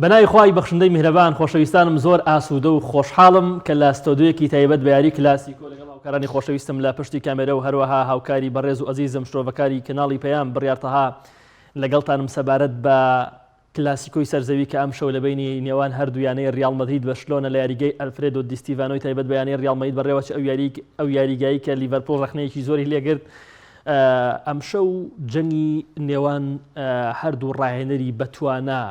بەناوی خوای بەخشندەی میهرەبان خۆشەویستانم زۆر ئاسوودە و خۆشحاڵم کە لە ستۆدیۆیەکی تایبەت بە یاری کلاسیکۆ لەگەڵ هاوکارانی خۆشەویستم لە پشتی کامێرە و هەروەها هاوکاری بەڕێز و ئەزیزم شرۆڤەکاری کەناڵی پەیام بڕیار تەها لەگەڵتانم سەبارەت بە کلاسیکۆی سەرزەوی کە ئەمشەو لە بەینی نێوان هەردوو یانەی ریاڵ مەدرید بەرشلۆنە لە یاریگەی ئەلفرێدۆ دی ستیڤانۆی تایبەت بە یانەی ریاڵ مەدرید بەڕێوەچێ ئەو یاریگ ئەو یاریگایی کە لیڤەرپوڵ رەخنەیەکی زۆری لێگرت ئەمشەو جەنگی نێوان هەردوو راهێنەری بەتوانا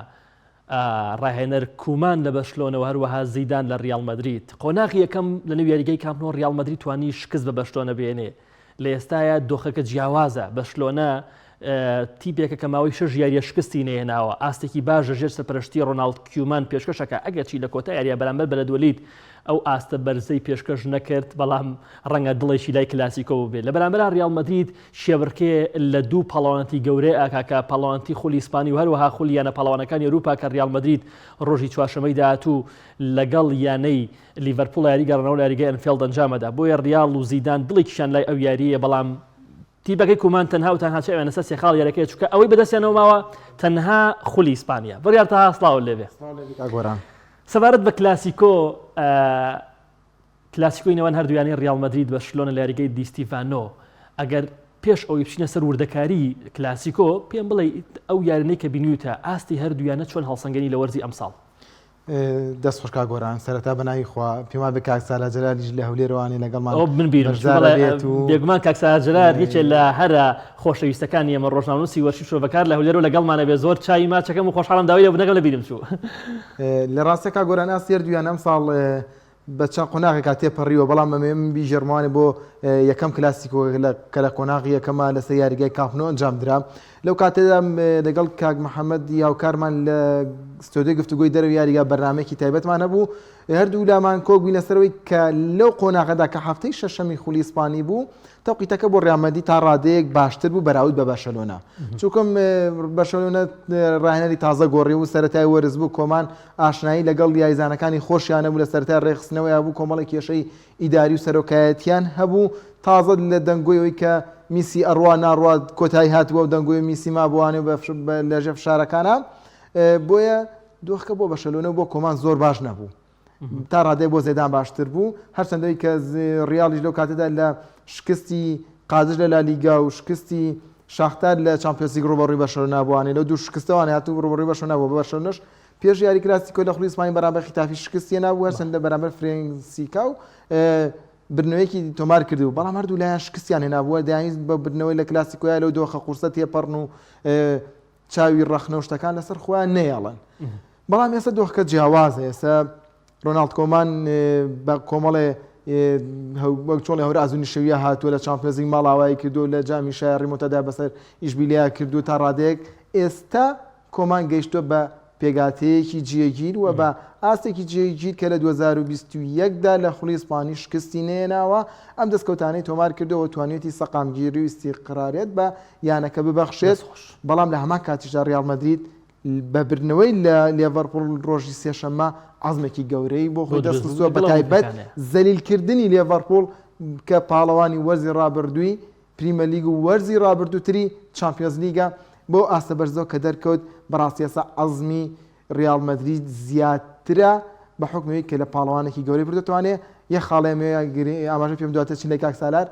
راهێنەر کومان لە بەرشلۆنە و هەروەها زیدان لە ریاڵ مەدرید قۆناغی یەکەم لە نێو یاریگەی کامپ نۆ ریاڵ مەدرید توانی شکست بە بەرشلۆنە بێنێ لە ئێستایا دۆخەکە جیاوازە، بەرشلۆنە تیپێکە کە ماوەی شەش یارییە شکستی نەهێناوە، ئاستێکی باش لە ژێر سەرپەرشتی ڕۆناڵد کیومان پێشکەش ئەکا، ئەگەرچی لە کۆتا یارییا بەرامبەر بەلەدۆلید ئەو ئاستە بەرزەی پێشکەش نەکرد، بەڵام ڕەنگە دڵێکی لای کلاسیکۆ بووبێت. لە بەرامبەرا ڕیاڵ مەدرید کێبڕکێ لە دوو پاڵەوانێتی گەورەی ئەکا کە پاڵەوانێتی خولی ئیسپانی و هەروەها خولی یانە پاڵەوانەکانی ئەوروپا کە ڕیاڵ مەدرید ڕۆژی چوارشەممەی داهاتوو لەگەڵ یانەی لیڤەرپوڵ یاری گەڕانەوە لە یاریگای ئەنفێڵد ئەنجامەدا، بۆیە ڕیاڵ و زیدان دڵێکیشیان لای ئەو یارییەیە، بەڵام تیپەکەی کومان تەنها و تەنها چاویان لەسەر سێ خاڵ یاریەکەیە، چونکە ئەوەی بەدەستیانەوە ماوە تەنها خولی ئیسپانیە. بڕیار تەها سڵاوت لێبێ. سڵاو لێبێ کاک گۆران. سەبارەت بە کلاسیکۆ، کلاسیکۆی نێوان هەردوو یانەی ڕیاڵ مەدرید بەرشلۆنە لە یاریگەی دی ستیڤانۆ، ئەگەر پێش ئەوەی بچینە سەر وردەکاری کلاسیکۆ، پێم بڵێ ئەو یاریانەی کە بینیوتە، ئاستی هەردوو یانە چۆن هەڵسەنگێنی لە وەرزی ئەمساڵ؟ دەست خۆش کاک گۆران سەرەتا بە ناوی خوا پێم وابێ کاک سالار جەلالیش لە هەولێرەوانێ لەگەڵمان ئەو من بیرم چوو بەشدار بەڵێ بێت و بێگومان کاک سالار جەلال یەکێ لە هەرە خۆشەویستەکانی ئێمە ڕۆژنامەنووسی وەرشی شرۆڤەکار لە هەولێرەوە لەگەڵمانە بێ زۆر چاوی ماچەکەم و خۆشحاڵم داوای لێبوردنەکەم لە بیرم چوو. لە ڕاستیا کاک گۆران ئاستی هەردوویان ئەمساڵ بە چەند قۆناغێکا تێپەڕیوە، بەڵام ئەمەوێ من بیگێڕمەوانێ بۆ یەکەم کلاسیکۆ کە لە قۆناغی یەکەما لەسەر یاریگای کامپ نۆ ئەنجامدرا. لەو کاتەدا لەگەڵ کاک محەممەد هاوکارمان لە ستۆدیۆی گفتوگۆی دەرەوەی یاریگا بەرنامەیەکی تایبەتمان هەبوو، هەردوو لامان کۆک بووینە سەرەوەی کە لەو قۆناغەدا کە هەفتەی شەشەمی خولی ئیسپانی بوو، تەوقیتەکە بۆ ریال مەدرید تا ڕادەیەک باشتر بوو بەراورد بە بەرشەلۆنە، چونکم بەرشەلۆنە راهێنەری تازە گۆڕی و سەرەتای وەرز بوو، کۆمان ئاشنایی لەگەڵ یاریزانەکانی خۆشیان نەبوو، لە سەرەتای رێکخستنەوەیا بوو، کۆمەڵێک کێشەی ئیداری و سەرۆکایەتیان هەبوو، تازە لە دەنگۆی ئەوەی کە میسی ئەڕوا ناڕوا کۆتایی هاتبوو، ئەو دەنگۆی میسی مابووانێ و لەژێر فشارەکانا، بۆیە دۆخەکە بۆ بەرشەلۆنە و بۆ کۆمان زۆر باش نەبوو. تا ڕادەیەک بۆ زێدان باشتر بوو، هەرچەندە ئەوی کە ڕیاڵیش لەو کاتەدا لە شکستی قادش لە لالیگا و شکستی شاختار لە چامپیۆنزلیگ ڕووبەڕووی بەرشەلۆنە بووانێ لەو دوو شکستەوانێ هاتوو ڕووبەڕووی بەرشەلۆنە بووە، بەرشەلۆنەش پێش یاری کلاسیکۆ لە خولی ئیسپانی بەرامبەر خیتافی شکستی هێنابوو، هەرچەندە بەرامبەر فرێنسیکا و بردنەوەیەکی تۆمار کردبوو، بەڵام هەردوو لایان شکستیان هێنابووە، دەیانویست بە بردنەوەی لە کلاسیکۆیا لەو دۆخە قورسە تێپەڕن و چاوی ڕەخنە و شتەکان لەسەر خۆیان نەیەڵن. بەڵام ئێستا دۆخەکە جیاوازە، ئێستا ڕۆناڵد کۆمان بە کۆمەڵێ وەک چۆڵی هەوراز و نیشەویە هاتووە لە چامپیۆنزلیگ ماڵاوایی کردو لە جامی شای ڕیمۆتادا بەسەر ئیشبیلیا کردو تا ڕادەیەک ئێستا کۆمان گەیشتووە بە پێگاتەیەکی جێگیر و بە ئاستێکی جێگیر کە لە 2021 دا لە خولی ئیسپانی شکستی نەهێناوە، ئەم دەستکەوتانەی تۆمار کردووە و توانیویەتی سەقامگیری و ئیستیقراریەت بە یانەکە ببەخشێت، بەڵام لە هەمان کاتیشدا ریاڵ مەدرید بە بردنەوەی لە لێڤەرپوڵ رۆژی سێشەممە عەزمێکی گەورەی بۆ خۆی دەستخستووە، بەتایبەت زەلیلکردنی لێڤەرپوڵ کە پاڵەوانی وەرزی رابردووی پریمەرلیگ و وەرزی رابردووتری چامپیۆنزلیگە بەو ئاستە بەرزەوە کە دەرکەوت، بەڕاستی ئێستا عەزمی ریاڵ مەدرید زیاترە بە حوکمی ئەوەی کە لە پاڵەوانێکی گەورەی بردووە توانێ یەک خاڵێ ئاماژە پێم دواتر چین لە کاک سالار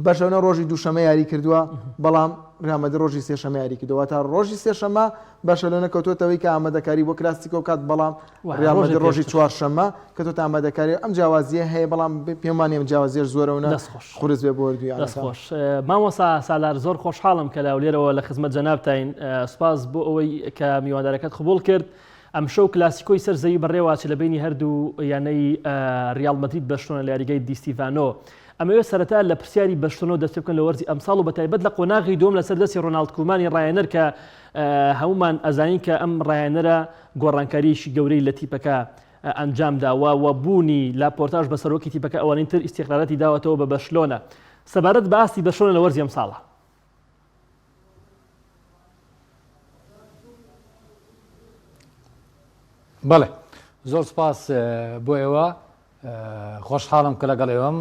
بەرشەلۆنە ڕۆژی دووشەمە یاری کردووە بەڵام ریال مەدرید ڕۆژی سێشەمە یاری کردووە تا ڕۆژی سێشەمە بەرشەلۆنە کەوتووەتەوەی کە ئامادەکاری بۆ کلاسیکۆ بکات بەڵام ریال مەدرید ڕۆژی چوارشەمە کەوتووەتە ئامادەکاری ئەم جیاوازیە هەیە بەڵام پێم وانیە ئەم جیاوازیەش زۆرە و دەست خۆش قورس بێ بۆ هەردوو یانەکە. دەست خۆش مامۆستا سالار زۆر خۆشحاڵم کە لە هەولێرەوە لە خزمەت جەنابتاین سوپاس بۆ ئەوەی کە میواندارەکەت قبوڵ کرد ئەمشەو کلاسیکۆی سەر زەوی بەڕێوەچێت لە بەینی هەردوو یانەی ریاڵ مەدرید بەرشلۆنە لە یاریگای دیستیڤانۆ. ئەمەوێت سەرەتا لە پرسیاری بەرشلۆنەوە دەست پێ بکەم لە وەرزی ئەمساڵ و بەتایبەت لە قۆناغی دووەم لەسەر دەستی رۆناڵد کومانی راهێنەر کە هەموومان ئەزانین کە ئەم راهێنەرە گۆڕانکارییەکی گەورەی لە تیپەکە ئەنجامداوە و بوونی لاپۆرتاش بە سەرۆکی تیپەکە ئەوانەی تر ئیستیقراراتی داوەتەوە بە بەرشلۆنە. سەبارەت بە ئاستی بەرشلۆنە لە وەرزی ئەمساڵە. بەڵێ زۆر سپاس بۆ ئێوە خۆشحاڵم کە لەگەڵ ئێوەم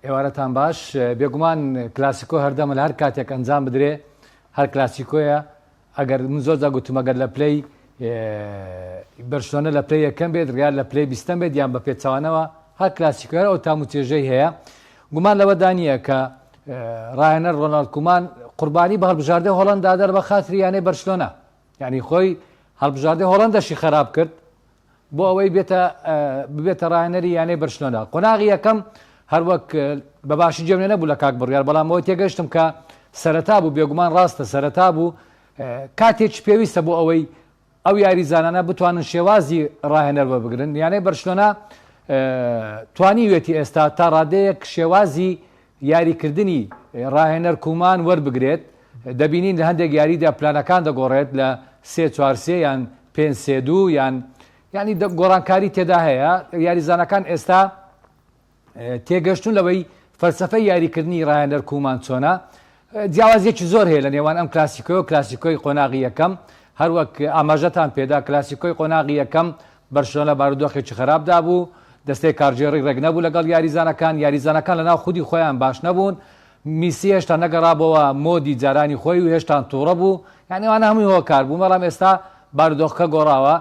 ئێوارەتان باش بێگومان کلاسیکۆ هەردەمە لە هەر کاتێک ئەنجام بدرێ هەر کلاسیکۆیە. ئەگەر من زۆر جار گوتم ئەگەر لە پلەی بەرشلۆنە لە پلەی یەکەم بێت ریال لە پلەی بیستەم بێت یان بە پێچەوانەوە هەر کلاسیکۆ هەر ئەو تام و چێژەی هەیە گومان لەوەدا نییە کە ڕاهێنەر ڕۆناڵد کومان قوربانی بە هەڵبژاردەی هۆڵەندا دەر بە خاتری یانەی بەرشلۆنە یعنی خۆی هەڵبژاردەی هۆڵەندەشی خراپ کرد بۆ ئەوەی بێتە ببێتە ڕاهێنەری یانەی بەرشلۆنە قۆناغی یەکەم هەروەک بە باشی جێم لێ نەبوو لە کاک بڕیار بەڵام ئەوەی تێگەشتم کە سەرەتا بوو بێگومان ڕاستە سەرەتا بوو کاتێکی پێویستە بۆ ئەوەی ئەو یاریزانانە بتوانن شێوازی ڕاهێنەر وەربگرن یانەی بەرشلۆنە توانیوێتی ئێستا تا ڕادەیەک شێوازی یاریکردنی ڕاهێنەر کومان وەربگرێت، دەبینین لە هەندێک یاریدا پلانەکان دەگۆڕێت لە سێ چوار سێ یان پێنج سێ دوو یان یانی گۆڕانکاری تێدا هەیە، یاریزانەکان ئێستا تێگەشتون لەوەی فەلسەفەی یاریکردنی ڕاهێنەر کومان چۆنە، جیاوازیەکی زۆر هەیە لە نێوان ئەم کلاسیکۆ و کلاسیکۆی قۆناغی یەکەم، هەروەک ئاماژەتان پێدا کلاسیکۆی قۆناغی یەکەم بەرشلۆنە لە بارودۆخێکی خراپدا بوو، دەستەی کارگێڕی رێک نەبوو لەگەڵ یاریزانەکان، یاریزانەکان لەناو خودی خۆیان باش نەبوون، میسی هێشتا نەگەڕابۆوە مۆدی جارانی خۆی و هێشتان توڕە بوو، یانی ئەوانە هەمووی هۆکار بوون، بەڵام ئێستا بارودۆخەکە گۆڕاوە.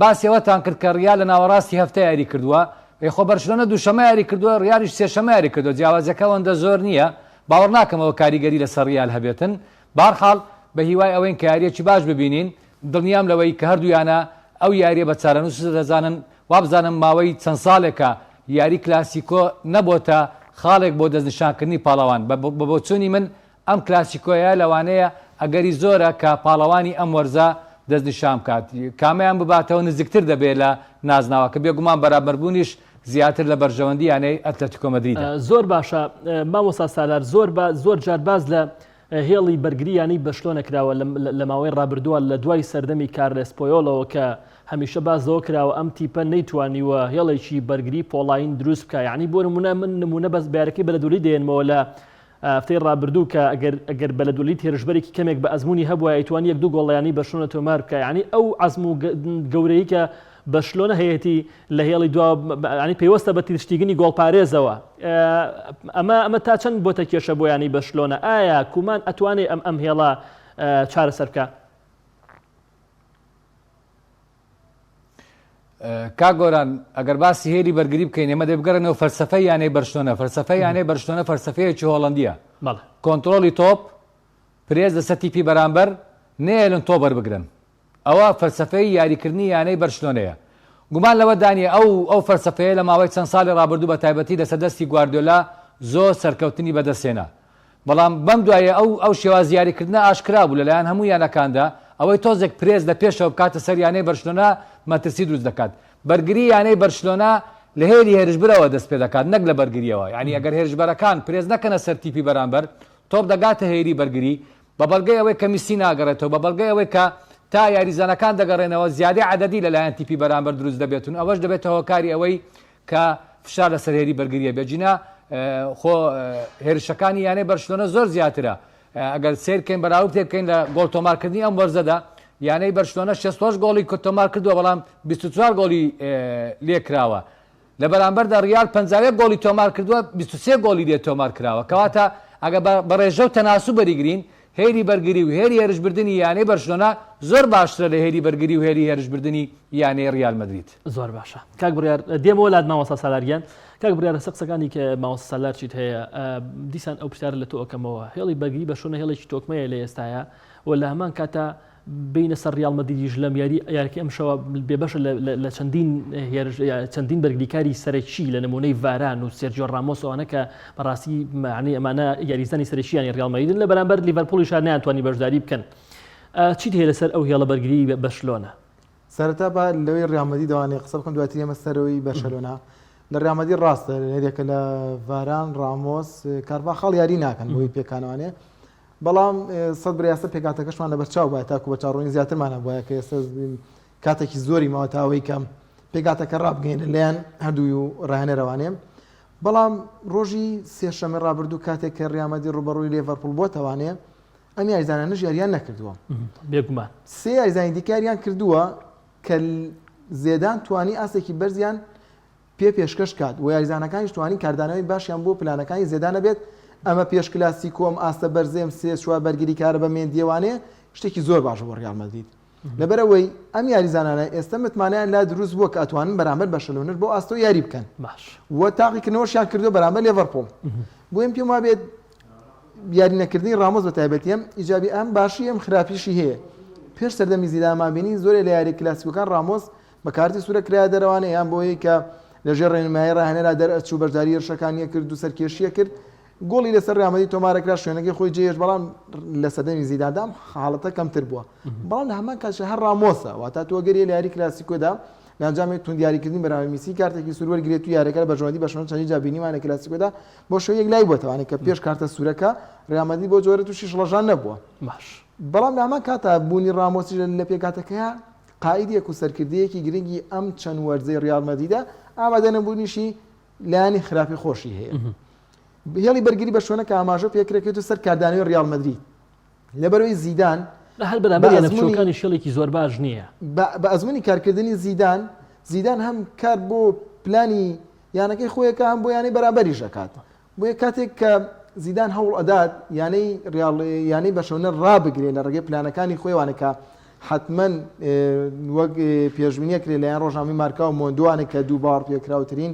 باسی ئەوەتان کرد کە ریال لە ناوەڕاستی هەفتە یاری کردووە، ئێ خۆ بەرشلۆنە دووشەممە یاری کردووە، ریالیش سێشەممە یاری کردووە، جیاوازیەکە ئەوەندە زۆر نییە، باوەڕ ناکەم ئەوە کاریگەری لەسەر ریال هەبێتن، بەهەرحاڵ بە هیوای ئەوەین کە یارییەکی باش ببینین، دڵنیام لەوەی کە هەردوو یانە ئەو یارییە بە چارەنووس دەزانن، وابزانم ماوەی چەند ساڵێکە یاری کلاسیکۆ نەبۆتە خاڵێک بۆ دەستنیشانکردنی پاڵەوان، بە بۆچوونی من ئەم کلاسیکۆیە لەوانەیە ئەگەری زۆرە کە پاڵەوانی ئەم وەرزە دەستنیشان بکات، کامەیان بباتەوە نزیکتر دەبێت لە نازناوەکە، بێگومان بەرامبەربوونیش زیاتر لە بەرژەوەندی یانەی ئەتلەتیکۆ مەدریدە. زۆر باشە مامۆستا سالار، زۆر زۆر جار باس لە هێڵی بەرگری یانەی بەرشلۆنە کراوە لە ماوەی ڕابردووە لە دوای سەردەمی کارلێس پۆیۆلەوە کە هەمیشە باس لەوە کراوە ئەم تیپە نەیتوانیوە هێڵێکی بەرگری پۆڵاین دروست بکە یعنی بۆ نمونە من نمونە بەس بارەکەی بەلەدولی دێنمەوە لە هەفتەی ڕابردوو کە ئەگەر ئەگەر بەلەدولیت هێرشبەرێکی کەمێک بە ئەزمموی هەبووە ئەیتوانی یەک دوو گۆڵ لە یانەی بەرشلۆنە تۆمار بکە یعنی ئەو عەزم و گەورەی کە بەرشلۆنە هەیەتی لە هێڵی دوا ینی پەیوەستە بە تیرشتیگنی گۆڵپارێزەوە ئەمە ئەمە تا چەند بۆتە کێشە بۆ یانەی بەرشلۆنە ئایا کومان ئەتوانێ ئەم ئەم هێڵە چارەسەر بکە؟ کاک گۆران ئەگەر باسی هێلی بەرگری بکەین ئێمە دەبگەڕێنەوە فەلسەفەی یانەی بەرشلۆنە فەلسەفەی یانەی بەرشلۆنە فەلسەفەیەکی هۆڵەندیە کۆنترۆڵی تۆپ پرێس لەسەر تیپی بەرامبەر نەیەلن تۆپ وەربگرن ئەوە فەلسەفەی یاریکردنی یانەی بەرشلۆنەیە. گومان لەوەدا نییە ئەو ئەو فەلسەفەیە لە ماوەی چەند ساڵی ڕابردوو بە تایبەتی لەسەر دەستی گواردیۆلا زۆر سەرکەوتنی بەدەستهێنا. بەڵام بەم دواییە ئەو ئەو شێوازی یاریکردنە ئاشکرا بوو لەلایەن هەموو یانەکاندا، ئەوەی تۆزێک پرێس لە پێشەوە بکاتە سەر یانەی بەرشلۆنە مەترسی دروست دەکات. بەرگری یانەی بەرشلۆنە لە هێلی هێرشبرەوە دەست پێدەکات نەک لە بەرگرییەوە، یانی ئەگەر هێرشبەرەکان پرێس نەکەنە سەر تیپی بەرامبەر، تۆپ دەگاتە هێلی بەرگری، بە بەڵگەی ئەوەی کە میسی ناگەڕێتەوە، بە بەڵگەی ئەوەی کە تا یاریزانەکان دەگەڕێنەوە زیادەی عەدەدی لەلایەن تیپی بەرامبەر دروست دەبێت و ئەوەش دەبێتە هۆکاری ئەوەی کە فشار لەسەر هێلی بەرگرییە بێت جینا خۆ هێرشەکانی یانەی بەرشلۆنە زۆر زیاترە ئەگەر سەیر بکەین بەراورد بکەین لە گۆڵ تۆمارکردنی ئەم وەرزەدا یانەی بەرشلۆنە 68 گۆڵی تۆمار کردووە بەڵام 24 گۆڵی لێکراوە لە بەرامبەردا ریال 51 گۆڵی تۆمار کردووە، 23 گۆڵی لێ تۆمار کراوە، کەواتە ئەگەر بە رێژە و تەناسوب وەریگرین، هێلی بەرگری و هێلی هێرشبردنی یانەی بەرشلۆنە زۆر باشترە لە هێلی بەرگری و هێلی هێرشبردنی یانەی ریال مەدرید. زۆر باشە کاک بڕیار دێمەوە لات مامۆستا سالار گیان کاک بڕیار لەسەر قسەکانی کە مامۆستا سالار چیت هەیە دیسان ئەو پرسیارە لە تۆ ئەکەمەوە هێڵی بەرگری بەرشلۆنە هێڵێکی تۆکمەیە لە ئێستایا و لە هەمان کاتا بینە سەر ریال مەدریدیش لەم یاری یاریەکەی ئەمشەوە بێبەشە لە چەندین هێرش چەندین بەرگریکاری سەرەکی لە نمونەی ڤاران و سێرجیۆ ڕامۆس ئەوانە کە بەڕاستی معنی ئەمانە یاریزانی سەرەکییانی ریال مەدریدن لە بەرامبەر لیڤەرپوڵیش نەیانتوانی بەشداری بکەن چیت هەیە لەسەر ئەو هێڵە بەرگری بەرشلۆنە؟ سەرەتا با لەوەی ریال مەدریدەوانێ قسە بکەم دواتر ئێمە سەرەوەی بەرشەلۆنە لە ریال مەدرید ڕاستە هەریەکە لە ڤاران ڕامۆس کارڤاخاڵ یاری ناکەن بۆی پێکانوانێ بەڵام سەد بریاسە پێکاتەکەشمان لەبەرچاو بایە تاکو بەچاوڕوونی زیاترمان هەبوایە کە ئێستا کاتێکی زۆری ماوە تا ئەوەی کە پێکاتەکە ڕابگەینە لەیان هەردووی و ڕاهێنەرەوانێ بەڵام ڕۆژی سێشەمە ڕابردوو کاتێک کە ڕیامەدی ڕوبەڕووی لێڤەرپوڵ بۆتەوانێ ئەم یاریزانانەش یاریان نەکردووە بێگومان سێ یاریزانی دیکە یاریان کردووە کە زێدان توانی ئاستێکی بەرزیان پێ پێشکەش کات و یاریزانەکانیش توانی کاردانەوەی باشیان بۆ پلانەکانی زێدان هەبێت، ئەمە پێش کلاسیکۆ ئەم ئاستە بەرزەی ئەم سێ چوار بەرگریکارە بە مێندییەوانێ شتێکی زۆر باشە بۆ ڕیال مەدرید لەبەرئەوەی ئەم یاریزانانە ئێستا متمانەیان لا دروست بووە کە ئەتوانن بەرامبەر بەرشەلۆنەش بەو ئاستەوە یاری بکەن باش و تاقیکردنەوەشیان کردووە بەرامبەر لێڤەرپوڵ بۆیە پێم وابێت یاری نەکردنی ڕامۆس بە تایبەتی ئەم ئیجابی ئەم باشی ئەم خراپیشی هەیە پێش سەردەمی زیدانمان بینی زۆرێ لە یاری کلاسیکۆکان ڕامۆس بە کارتی سوورە کرایە دەرەوانێ یان بۆیە کە لەژێر ڕێنمایی ڕاهێنەرا دەرئەچوو بەشداری هێرشەکانی کرد و سەرکێشیە کرد گۆڵی لەسەر ریال مەدرید تۆمارکرا، شوێنەکەی خۆی جێهێشت، بەڵام لە سەردەمی زیداندا ئەم حاڵەتە کەمتر بووە. بەڵام لە هەمان کاتیشدا هەر رامۆسە، واتە تۆ گەر لە یاری کلاسیکۆدا لە ئەنجامی توند یاریکردنی بەرامبەر میسی کارتێکی سوور وەرگرێت و یاریەکە لە بەرژەوەندی بەرشەلۆنە چەندین جار بینیمان لە کلاسیکۆدا بۆ شێوەی یەکلایی بووەتەوانێ کە پێش کارتە سوورەکە ریال مەدرید بۆ جۆرە تووشی شڵەژان نەبووە. باش. بەڵام لە هەمان کاتا بوونی رامۆسیش لە پێکهاتەکەیا قائیدێک و سەرکردەیەکی گرنگی ئەم چەند وەرزەی ریال مەدریدە، ئامادەنەبوونیشی لایەنی خراپی خۆشی هەیە. هێڵی بەرگری بەرشلۆنە کە ئاماژە پێکرێکێت و سەر کاردانەوەی ڕیاڵ مەدرید لەبەرەوەی زیدان هەر بەرامبەر یانە بچووکانیش هێڵێکی زۆر باش نییە. بە ئەزموونی کارکردنی زیدان، زیدان هەم کار بۆ پلانی یانەکەی خۆی ئەکا هەم بۆ یانەی بەرامبەریش ئەکات. بۆیە کاتێک کە زیدان هەوڵ ئەدات یانەی ڕیاڵ یانەی بەرشلۆنە ڕابگرێ لە ڕێگەی پلانەکانی خۆیوانە کە حەتمەن وەک پێشبینی ئەکرێ لەلایەن ڕۆژنامەی مارکا و مۆندۆوانە کە دوو باوەڕپێکراوترین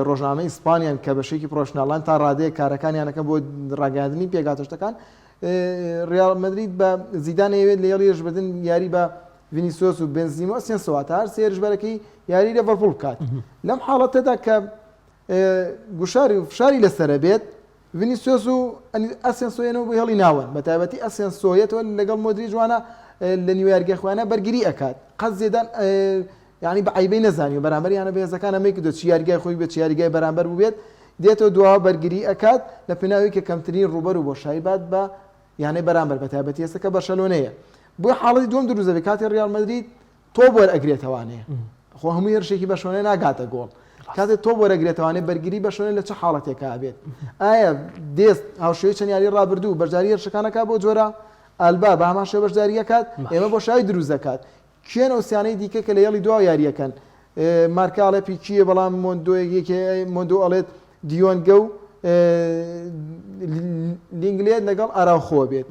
ڕۆژنامەی ئیسپانیان کە بەشێکی پرۆفشناڵان تا ڕادەیەک کارەکانیان ئەکەن بۆ ڕاگەیاندنی پێکهاتە شتەکان ڕیال مەدرید بە زیدان ئەیەوێت لە هێڵی هێرشبردن یاری بە ڤینیسیۆس و بنزیمە و ئەسێنسۆ واتە هەر سێ هێرشبەرەکەی یاری لێڤەرپوڵ بکات لەم حاڵەتەدا کە گوشاری و فشاری لەسەرە بێت ڤینیسیۆس و ئەسێنسۆ یەنەوە بۆ هێڵی ناوەند، بەتایبەتی ئەسێنسۆ یەتەوە لەگەڵ مۆدریچ وانە لە نیوە یاریگای خۆیانە بەرگری ئەکات. قەت زێدان یانی بە عەیبەی نەزانیوە بەرامبەر یانە بەهێزەکان ئەمەی کردووە چ یاریگای خۆی بێت چ یاریگای بەرامبەر بووبێت دێتەوە دواوە بەرگری ئەکات لە پێناوی کە کەمترین ڕووبەر و بۆشایی بات بە یانەی بەرامبەر بەتایبەتی ئێستا کە بەرشەلۆنەیە. بۆیە حاڵەتی دووەم دروست دەبێت کاتێ ڕیاڵ مەدرید تۆپ وەرئەگرێتەوانێ خۆ هەموو هێرشێکی بەرشەلۆنە ناگاتە گۆڵ کاتێ تۆپ وەرەگرێتەوانێ بەرگری بەرشەلۆنە لە چ حاڵەتێکا بێت ئایا دێست هاوشێوەی چەند یاری ڕابردوو بەشداری هێرشەکانەکە بۆ جۆرە ئەلبا بە هەمان شێوە بەشداری ئەکات ئێمە بۆشایی دروست دەکات کێن ئەو سیانەی دیکە کە لە هێڵی دوا یاریەکەن مارکا ئەڵێ پیکیە بەڵام مۆندۆ یەکێ مۆندۆ ئەڵێت دیۆنگە و لینگلێت لەگەڵ ئاراوخۆ بێت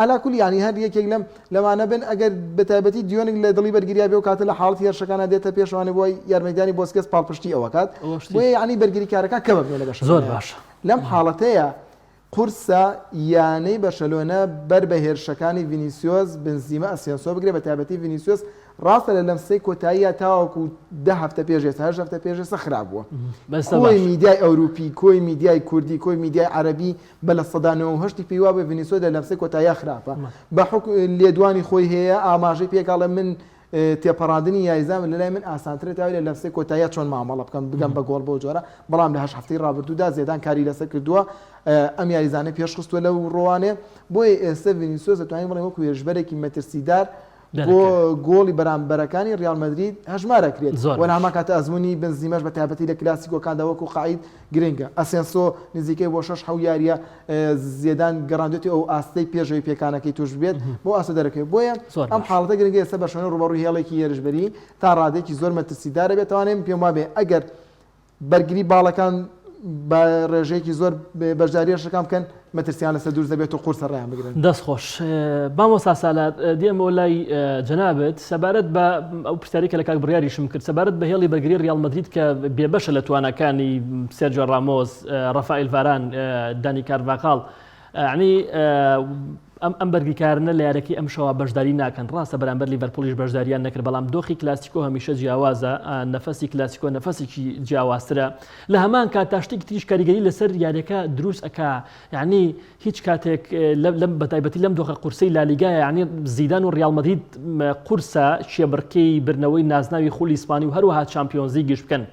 علا کل یانی هەر یەکێک لەم لەمانە بن ئەگەر بەتایبەتی دیۆنگ لە دڵی بەرگریا بێ و کاتە لە حاڵەتی هێرشەکانە دێتە پێشوانێ بۆ یارمەتیدانی بۆسکێس پاڵپشتی ئەوە کات بۆیە یانی بەرگریکارەکان کەمە بنێ لە بەشەکە زۆر باشە لەم حاڵەتەیە قورسە یانەی بەرشەلۆنە بەر بە هێرشەکانی ڤینیسیۆس، بنزیمە، ئەسێنسۆ بگرێت، بەتایبەتی ڤینیسیۆس ڕاستە لە لەمسەی کۆتاییە تاوەکو دە هەفتە پێش ئێستا هەشت هەفتە پێش ئێستا خراپ بووە. کۆی میدیای ئەوروپی، کۆی میدیای کوردی، کۆی میدیای عەرەبی بە 98% ی پێی وابووە ڤینیسیۆس لە لەمسەی کۆتاییە خراپە. بە حوکم لێدوانی خۆی هەیە ئاماژەی پێکا ئەڵێ من تێپەڕاندنی یاریزان لەلای من ئاسانترە تا لە لەمسەی کۆتاییا چۆن مامەڵە بکەم بگەم بە گۆڵ بەو جۆرە، بەڵام لە هەشت هەفتەی ڕابردوودا زێدان کاری لەسەر کردووە ئەم یاریزانەی پێشخستووە لەو ڕۆوانێ، بۆیە ئێستە ڤینیسیۆس دەتوانین بڵێین وەکو هێرشبەرێکی مەترسیدار بۆ گۆڵی بەرامبەرەکانی ڕیاڵ مەدرید هەژمار ئەکرێت و لە هەمان کاتە ئەزموونی بنزیمەش بە تایبەتی لە کلاسیکۆکاندا وەکو قائید گرنگە. ئەسێنسۆ نزیکەی بۆ شەش حەو یارییە زێدان گەڕاندوێتی ئەو ئاستەی پێش ئەوەی پێکانەکەی توش ببێت بۆ ئاستە دەرەکەوێت. بۆیە ئەم حاڵەتە گرنگە ئێستا بەرشەلۆنە ڕووبەڕووی هێڵێکی هێرشبەری تا ڕادەیەکی زۆر مەترسیدارە بێت توانێت پێم وابێ ئەگەر بەرگری باڵەکان بە ڕێژەیەکی زۆر بەشداری هێرشەکان بکەن مەترسیان لەسەر دروست دەبێت و قورسە ڕێیان بگرن. دەست خۆش مامۆستا سالار دێمەوە لای جەنابت سەبارەت بە ئەو پرسیارەی کە لە کاک بڕیاریشم کرد سەبارەت بە هێڵی بەرگری ڕیاڵ مەدرید کە بێبەشە لە تواناکانی سێرجیۆ ڕامۆس، ڕافائیل ڤاران، دانی کارڤاخال یەعنی ئەم ئەم بەرگریکارانە لە یاریەکەی ئەمشەوە بەشداری ناکەن ڕاستە بەرامبەر لیڤەرپوڵیش بەشداریان نەکرد بەڵام دۆخی کلاسیکۆ هەمیشە جیاوازە نەفەسی کلاسیکۆ نەفەسێکی جیاوازترە لە هەمان کات تا شتێکی تریش کاریگەری لەسەر یاریەکە دروست ئەکا یعنی هیچ کاتێک لەم بەتایبەتی لەم دۆخە قورسەی لالیگایە یعنی زیدان و ڕیاڵ مەدرید قورسە کێبڕکێی بردنەوەی نازناوی خولی ئیسپانی و هەروەها چامپیۆنزلیگیش بکەن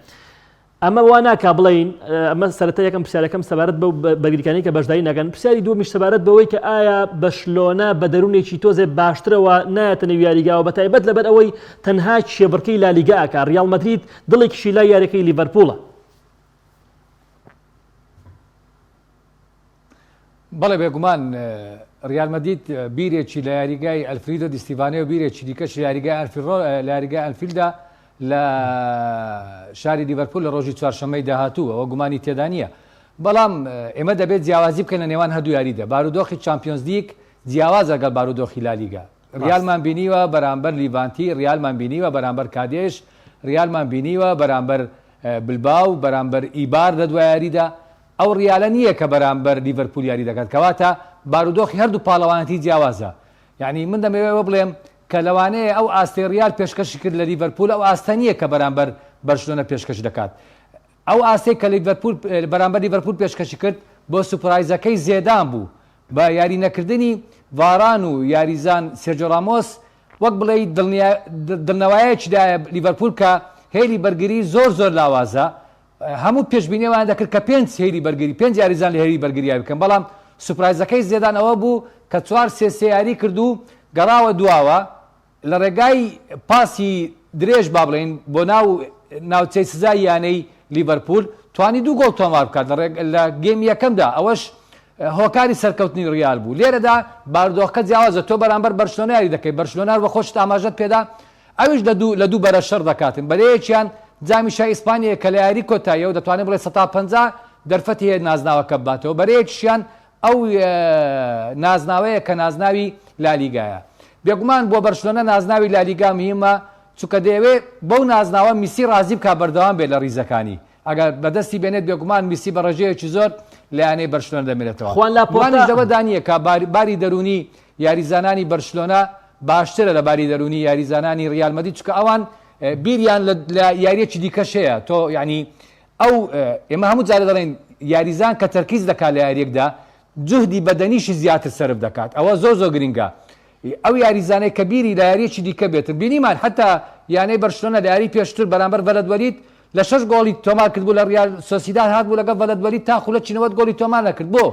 ئەمە وا ناکا بڵێین، ئەمە سەرەتا یەکەم پرسیارەکەم سەبارەت بەو بەرگریکانەی کە بەشداری ناکەن، پرسیاری دووەمیش سەبارەت بەوەی کە ئایا بەرشلۆنە بە دەروونێکی تۆزێ باشترەوە نایەتە نێو یاریگاوە بەتایبەت لەبەر ئەوەی تەنها کێبڕکێی لالیگا ئەکا، ریاڵ مەدرید دڵێکیشی لای یاریەکەی لیڤەرپوڵە. بەڵێ بێگومان ریال مەدید بیرێکی لە یاریگای ئەلفریدۆ دی ستیڤانێ و بیرێکی دیکەش لە یاریگای ئەنفیڵ لە یاریگای ئەنفیلدا لە شاری لیڤەرپول لە ڕۆژی چوارشەممەی داهاتوو ئەوە گومانی تێدا نییە بەڵام ئێمە دەبێت جیاوازی بکەین لە نێوان هەردوو یاریدا بارودۆخی چامپیۆنز لیگ. جیاوازە لەگەڵ بارودۆخی لالیگا. ریالمان بینیوە بەرامبەر لیڤانتی، ریالمان بینیوە بەرامبەر کادێش، ریالمان بینیوە بەرامبەر بلباو، بەرامبەر ئیبار لە دوا یاریدا. ئەو ریالە نییە کە بەرامبەر لیڤەرپوول یاری دەکات. کەواتە بارودۆخی هەردوو پاڵەوانێتی جیاوازە. یانی من دەمەوێت ئەوە بڵێم کە لەوانەیە ئەو ئاستەی ریال پێشکەشی کرد لە لیڤەرپوول ئەو ئاستە نییە کە بەرامبەر بەرشلۆنە پێشکەشی دەکات. ئەو ئاستەی کە لیڤەرپوول بەرامبەر لیڤەرپوول پێشکەشی کرد بۆ surprise ەکەی زێدان بوو بە یاری نەکردنی ڤاران و یاریزان سێرجۆ ڕامۆس وەک بڵێی دڵنەوایەکی دایە لیڤەرپوول کە هێلی بەرگری زۆر زۆر لاوازە هەموو پێشبینی ئەویان دەکرد کە پێنج هێلی بەرگری پێنج یاریزان لە هێلی بەرگری یاری بکەن بەڵام surprise ەکەی زێدان ئەوە بوو کە چوار سێ سێ یاری کرد و گەڕاوە دواوە لە ڕێگای پاسی درێژ با بڵێین بۆ ناو ناوچەی سزای یانەی لیڤەرپوول توانی دوو گۆڵ تۆمار بکات لە گێمی یەکەمدا ئەوەش هۆکاری سەرکەوتنی ڕیال بوو لێرەدا بارودۆخەکە جیاوازە تۆ بەرامبەر بەرشلۆنە یاری دەکەی بەرشلۆنار بە خۆشت ئاماژەت پێدا ئەویش لە دوو لە دوو بەرە شەڕ دەکاتن بەرەیەکیان جامی شای ئیسپانیە کە لە یاری کۆتاییە و دەتوانێت بڵێ 150 دەرفەتی هەیە نازناوەکە بباتەوە بەرەیەکیشیان ئەو نازناوەیە کە نازناوی لالیگایە. بێگومان بۆ بەرشلۆنە نازناوی لالیگا مهمە، چونکە دەیەوێت بەو نازناوە میسی رازی بکات بەردەوام بێت لە ریزەکانی. ئەگەر بەدەستی بێنێت بێگومان میسی بە رێژەیەکی زۆر لە یانەی بەرشلۆنە دەمێنێتەوە. خوان لاپۆرتا. گومانیش لەوەدا نییە کە باری دەروونی یاریزانانی بەرشلۆنە باشترە لە باری دەروونی یاریزانانی ریال مەدرید، چونکە ئەوان بیریان لە یارییەکی دیکەش هەیە. تۆ یانی ئەو ئێمە هەموو جارێ دەڵێین یاریزان کە تەرکیز دەکات لە یاریەکدا جوهدی بەدەنیشی زیاتر سەرف دەکات ئەوە زۆر زۆر گرنگە ئەو یاریزانەی کە بیری لە یاریەکی دیکە بێتن بینیمان حتا یانەی بەرشلۆنە لە یاری پێشتر بەرامبەر ڤەلەدوەلید لە شەش گۆڵی تۆمار کردبوو لە ڕیال سۆسیداد هاتبوو لەگەڵ ڤەلەدوەلید تا خولەکی 90 گۆڵی تۆمار نەکرد بۆ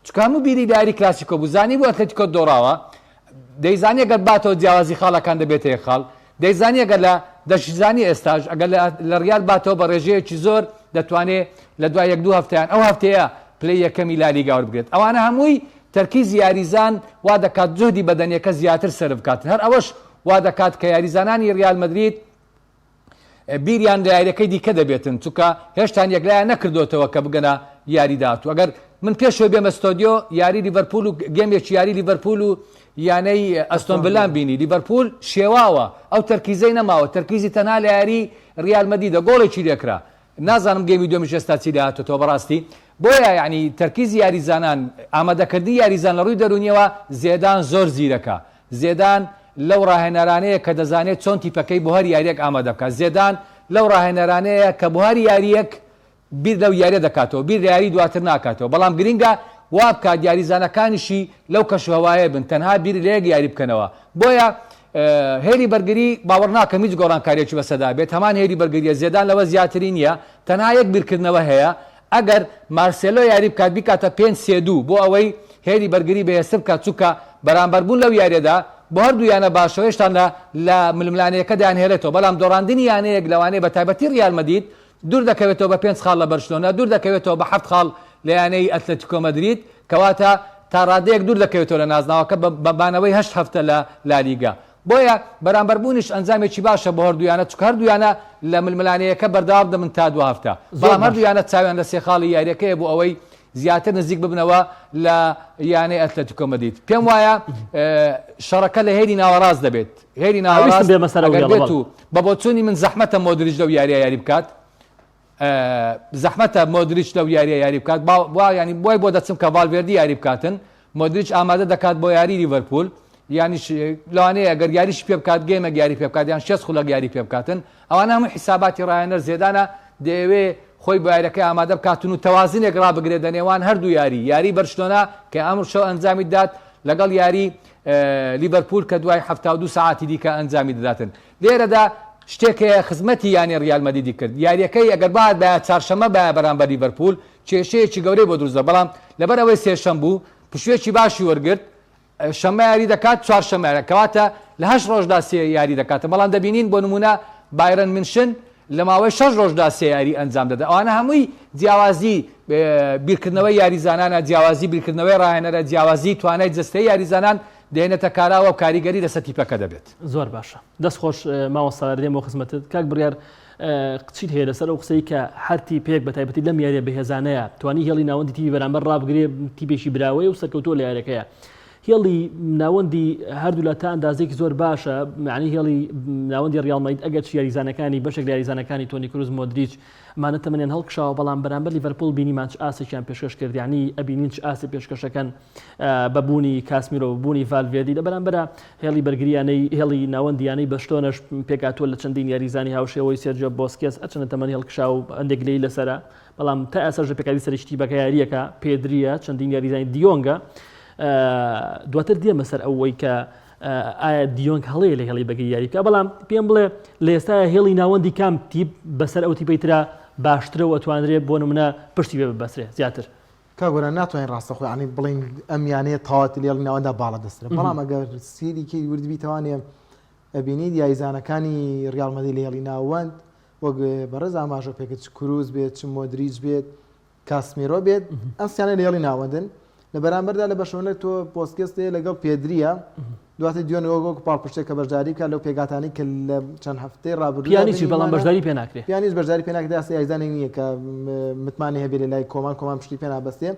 چونکە هەموو بیری لە یاری کلاسیکۆ بوو زانی بوو ئەتلەتیکۆ دۆڕاوە دەیزانی ئەگەر باتەوە جیاوازی خاڵەکان دەبێتە یەک خاڵ، دەیزانی ئەگەر لە دەشیزانی ئێستاش ئەگەر لە ریال باتەوە بە رێژەیەکی زۆر دەتوانێ لە دوای یەک دوو هەفتە یان ئەو هەفتەیە پلەی یەکەمی لالیگا وەربگرێت. ئەوانە هەمووی تەرکیزی یاریزان وا دەکات جوهدی بەدەنیەکە زیاتر سەرف بکات، هەر ئەوەش وا دەکات کە یاریزانانی ریال مەدرید بیریان لە یاریەکەی دیکە دەبێتن چونکە هێشتان یەکلایان نەکردۆتەوە کە بگەنە یاری داهاتوو ئەگەر من پێشەوە بێمە ستۆدیۆ یاری لیڤەرپول و گێمێکی یاری لیڤەرپول و یانەی ئەستۆن ڤیلام بینی لیڤەرپول شێواوە ئەو تەرکیزەی نەماوە تەرکیزی تەنها لە یاری ریال مەدریدە گۆڵێکی لێکرا نازانم گێمی دوێمیش ئێستا چی لێهاتۆتەوە بەڕاستی بۆیە یعنی تەرکیزی یاریزانان ئامادەکردنی یاریزان لە ڕووی دەرونیەوە زێدان زۆر زیرەکە زێدان لەو ڕاهێنەرانەیە کە دەزانێت چۆن تیپەکەی بۆ هەر یارییەک ئامادە بکات، زێدان لەو ڕاهێنەرانەیە کە بۆ هەر یارییەک بیر لەو یارییە دەکاتەوە، بیر لە یاریی دواتر ناکاتەوە، بەڵام گرنگە وا بکات یاریزانەکانیشی لەو کەشوهەوایە بن، تەنها بیر لە یەک یاری بکەنەوە، بۆیە هێلی بەرگری باوەڕ ناکەم هیچ گۆڕانکارییەکی بەسەردا بێت، هەمان هێلی بەرگرییە، زێدان لەوە زیاتری نییە، تەنها یەک بیرکردنەوە هەیە، ئەگەر مارسێلۆ یاری بکات بیکاتە پێنج سێ دوو بۆ ئەوەی هێلی بەرگری بەهێزتر بکات چونکە بەرامبەربوون لەو یاریەدا بۆ هەردوو یانە باشە و هێشتان لە لە ململانێیەکە دەیانهێڵێتەوە بەڵام دۆڕاندنی یانەیەک لەوانەیە بە تایبەتی ریال مەدید دوور دەکەوێتەوە بە پێنج خاڵ لە بەرشلۆنە دوور دەکەوێتەوە بە حەفت خاڵ لە یانەی ئەتلەتیکۆ مەدرید کەواتە تا ڕادەیەک دوور دەکەوێتەوە لە نازناوەکە بە مانەوەی هەشت هەفتە لە لالیگا بۆیە بەرامبەربوونیش ئەنجامێکی باشە بۆ هەردوو یانە، چونکە هەردوو یانە لە ململانێیەکە بەردەوام دەبن تا دوا هەفتە، بەڵام هەردوو یانە چاویان لە سێ خاڵی یارییەکەیە بۆ ئەوەی زیاتر نزیک ببنەوە لە یانەی ئەتلەتیکۆ مەدرید. پێم وایە شەڕەکە لە هێلی ناوەڕاست دەبێت، هێلی ناوەڕاست ئەگەر بێت و بە بۆچوونی من زەحمەتە مۆدریچ لەو یارییە یاری بکات، زەحمەتە مۆدریچ لەو یاریە یاری بکات با ینی بۆی بۆ دەچم کە ڤالڤێردی یاری بکاتن مۆدریچ ئامادە دەکات بۆ یاری لیڤەرپول یانیش لەوانەیە ئەگەر یاریش پێ بکات گێمێک یاری پێ بکات یان شێست خولەک یاری پێ بکاتن ئەوانە هەموو حیساباتی ڕاهێنەر زێدانە دەیەوێ خۆی بۆ یاریەکەی ئامادە بکاتن و تەوازنێک ڕابگرێت لە نێوان هەردوو یاری یاری بەرشلۆنە کە ئەمڕۆ شەو ئەنجامی دات لەگەڵ یاری لیڤەرپول کە دوای 72 سەعاتی دیکە ئەنجامی دەداتن لێرەدا شتێک هەیە خزمەتی یانەی ریال مەدریدی کرد، یارییەکەی ئەگەر بهاتبایە چارشەممە بایە بەرامبەر لیڤەرپوول کێشەیەکی گەورەی بۆ دروست دەبوو، بەڵام لەبەر ئەوەی سێشەم بوو پشوویەکی باشی وەرگرت، شەممە یاری دەکات چوارشەممە یاری کەواتە لە هەشت رۆژدا سێ یاری دەکات، بەڵام دەبینین بۆ نموونە بایرن میونشن لە ماوەی شەش رۆژدا سێ یاری ئەنجام دەدات، ئەوانە هەمووی جیاوازی بیرکردنەوەی یاریزانانە، جیاوازی بیرکردنەوەی راهێنەرە، جیاوازی توانای جەستەیی یاریزانان دێنێتە کاراوە و کاریگەری لەسەر تیپەکە دەبێت. زۆر باشە دەست خۆش مامۆستا دێمەوە خزمەتت کاک بڕیار چیت هەیە لەسەر ئەو قسەی کە هەر تیپێک بە تایبەتی لەم یاریە بەهێزانەیە توانی هێڵی ناوەندی تیپی بەرامبەر ڕابگرێ تیپێکی براوەیە و سەرکەوتووە لە یاریەکەیە. هێڵی ناوەندی هەردوولا تا ئەندازەیەکی زۆر باشە، یانی هێڵی ناوەندی ڕیاڵ مەدرید ئەگەرچی یاریزانەکانی بەشێک لە یاریزانەکانی تۆنی کروز، مۆدریچ ئەمانە تەمەنیان هەڵکشاوە، بەڵام بەرامبەر لیڤەرپوڵ بینیمان چ ئاستێکیان پێشکەش کرد، یانی ئەبینین چ ئاستێک پێشکەشەکەن بە بوونی کاسمیرۆ، بە بوونی ڤالڤێردی، لە بەرامبەرا هێڵی بەرگری یانەی هێڵی ناوەندی یانەی بەرشلۆنەش پێکهاتووە لە چەندین یاریزانی هاوشێوەی سێرجیۆ بۆسکێس، هەرچەندە تەمەنی هەڵکشاوە و هەندێک گلەیی لەسەرە، بەڵام تا ئێستاش لە پێکهاتەی سەرەکی تیپەکە یارییەکە پێدرییە، چەندین یاریزانی دیۆنگە، دواتر دێمە سەر ئەوەی کە ئایا دیۆنگ هەڵەیە لە هێڵی بەگری یاری بکە بەڵام پێم بڵێ لە ئێستا هێڵی ناوەندی کام تیپ بەسەر ئەو تیپەی ترا باشترە و ئەتوانرێ بۆ نمونە پشتی پێ ببەسرێ زیاتر. کاک گۆران ناتوانین ڕاستەخۆ یانی بڵێین ئەم یانەیە تەواوەتی لە هێڵی ناوەندا باڵا دەسترە بەڵام ئەگەر سیری کەی ورد بیتوانێ ئەبینیت یاریزانەکانی ڕیاڵ مەدرید لە هێڵی ناوەند وەک بەڕێز ئاماژە پێکرد چ کروز بێت چ مۆدریچ بێت کاسمیرۆ بێت ئەم سیانە لە هێڵی ناوەندن لە بەرامبەردا لە بەرشەلۆنە تۆ بۆسکێس هەیە لەگەڵ پێدریە دواتر دیۆن وەک وەک پاڵپشتێک کە بەشداری بکات لەو پێکهاتانەی کە لە چەند هەفتەی ڕابردوودا پیانیچ بەڵام بینیمانە. بەشداری پێ ناکرێ. پیانیچ بەشداری پێ ناکرێت ئاستی یاریزانێک نییە کە متمانەی هەبێت لە لای کۆمان کۆمان پشتی پێ نابەستێ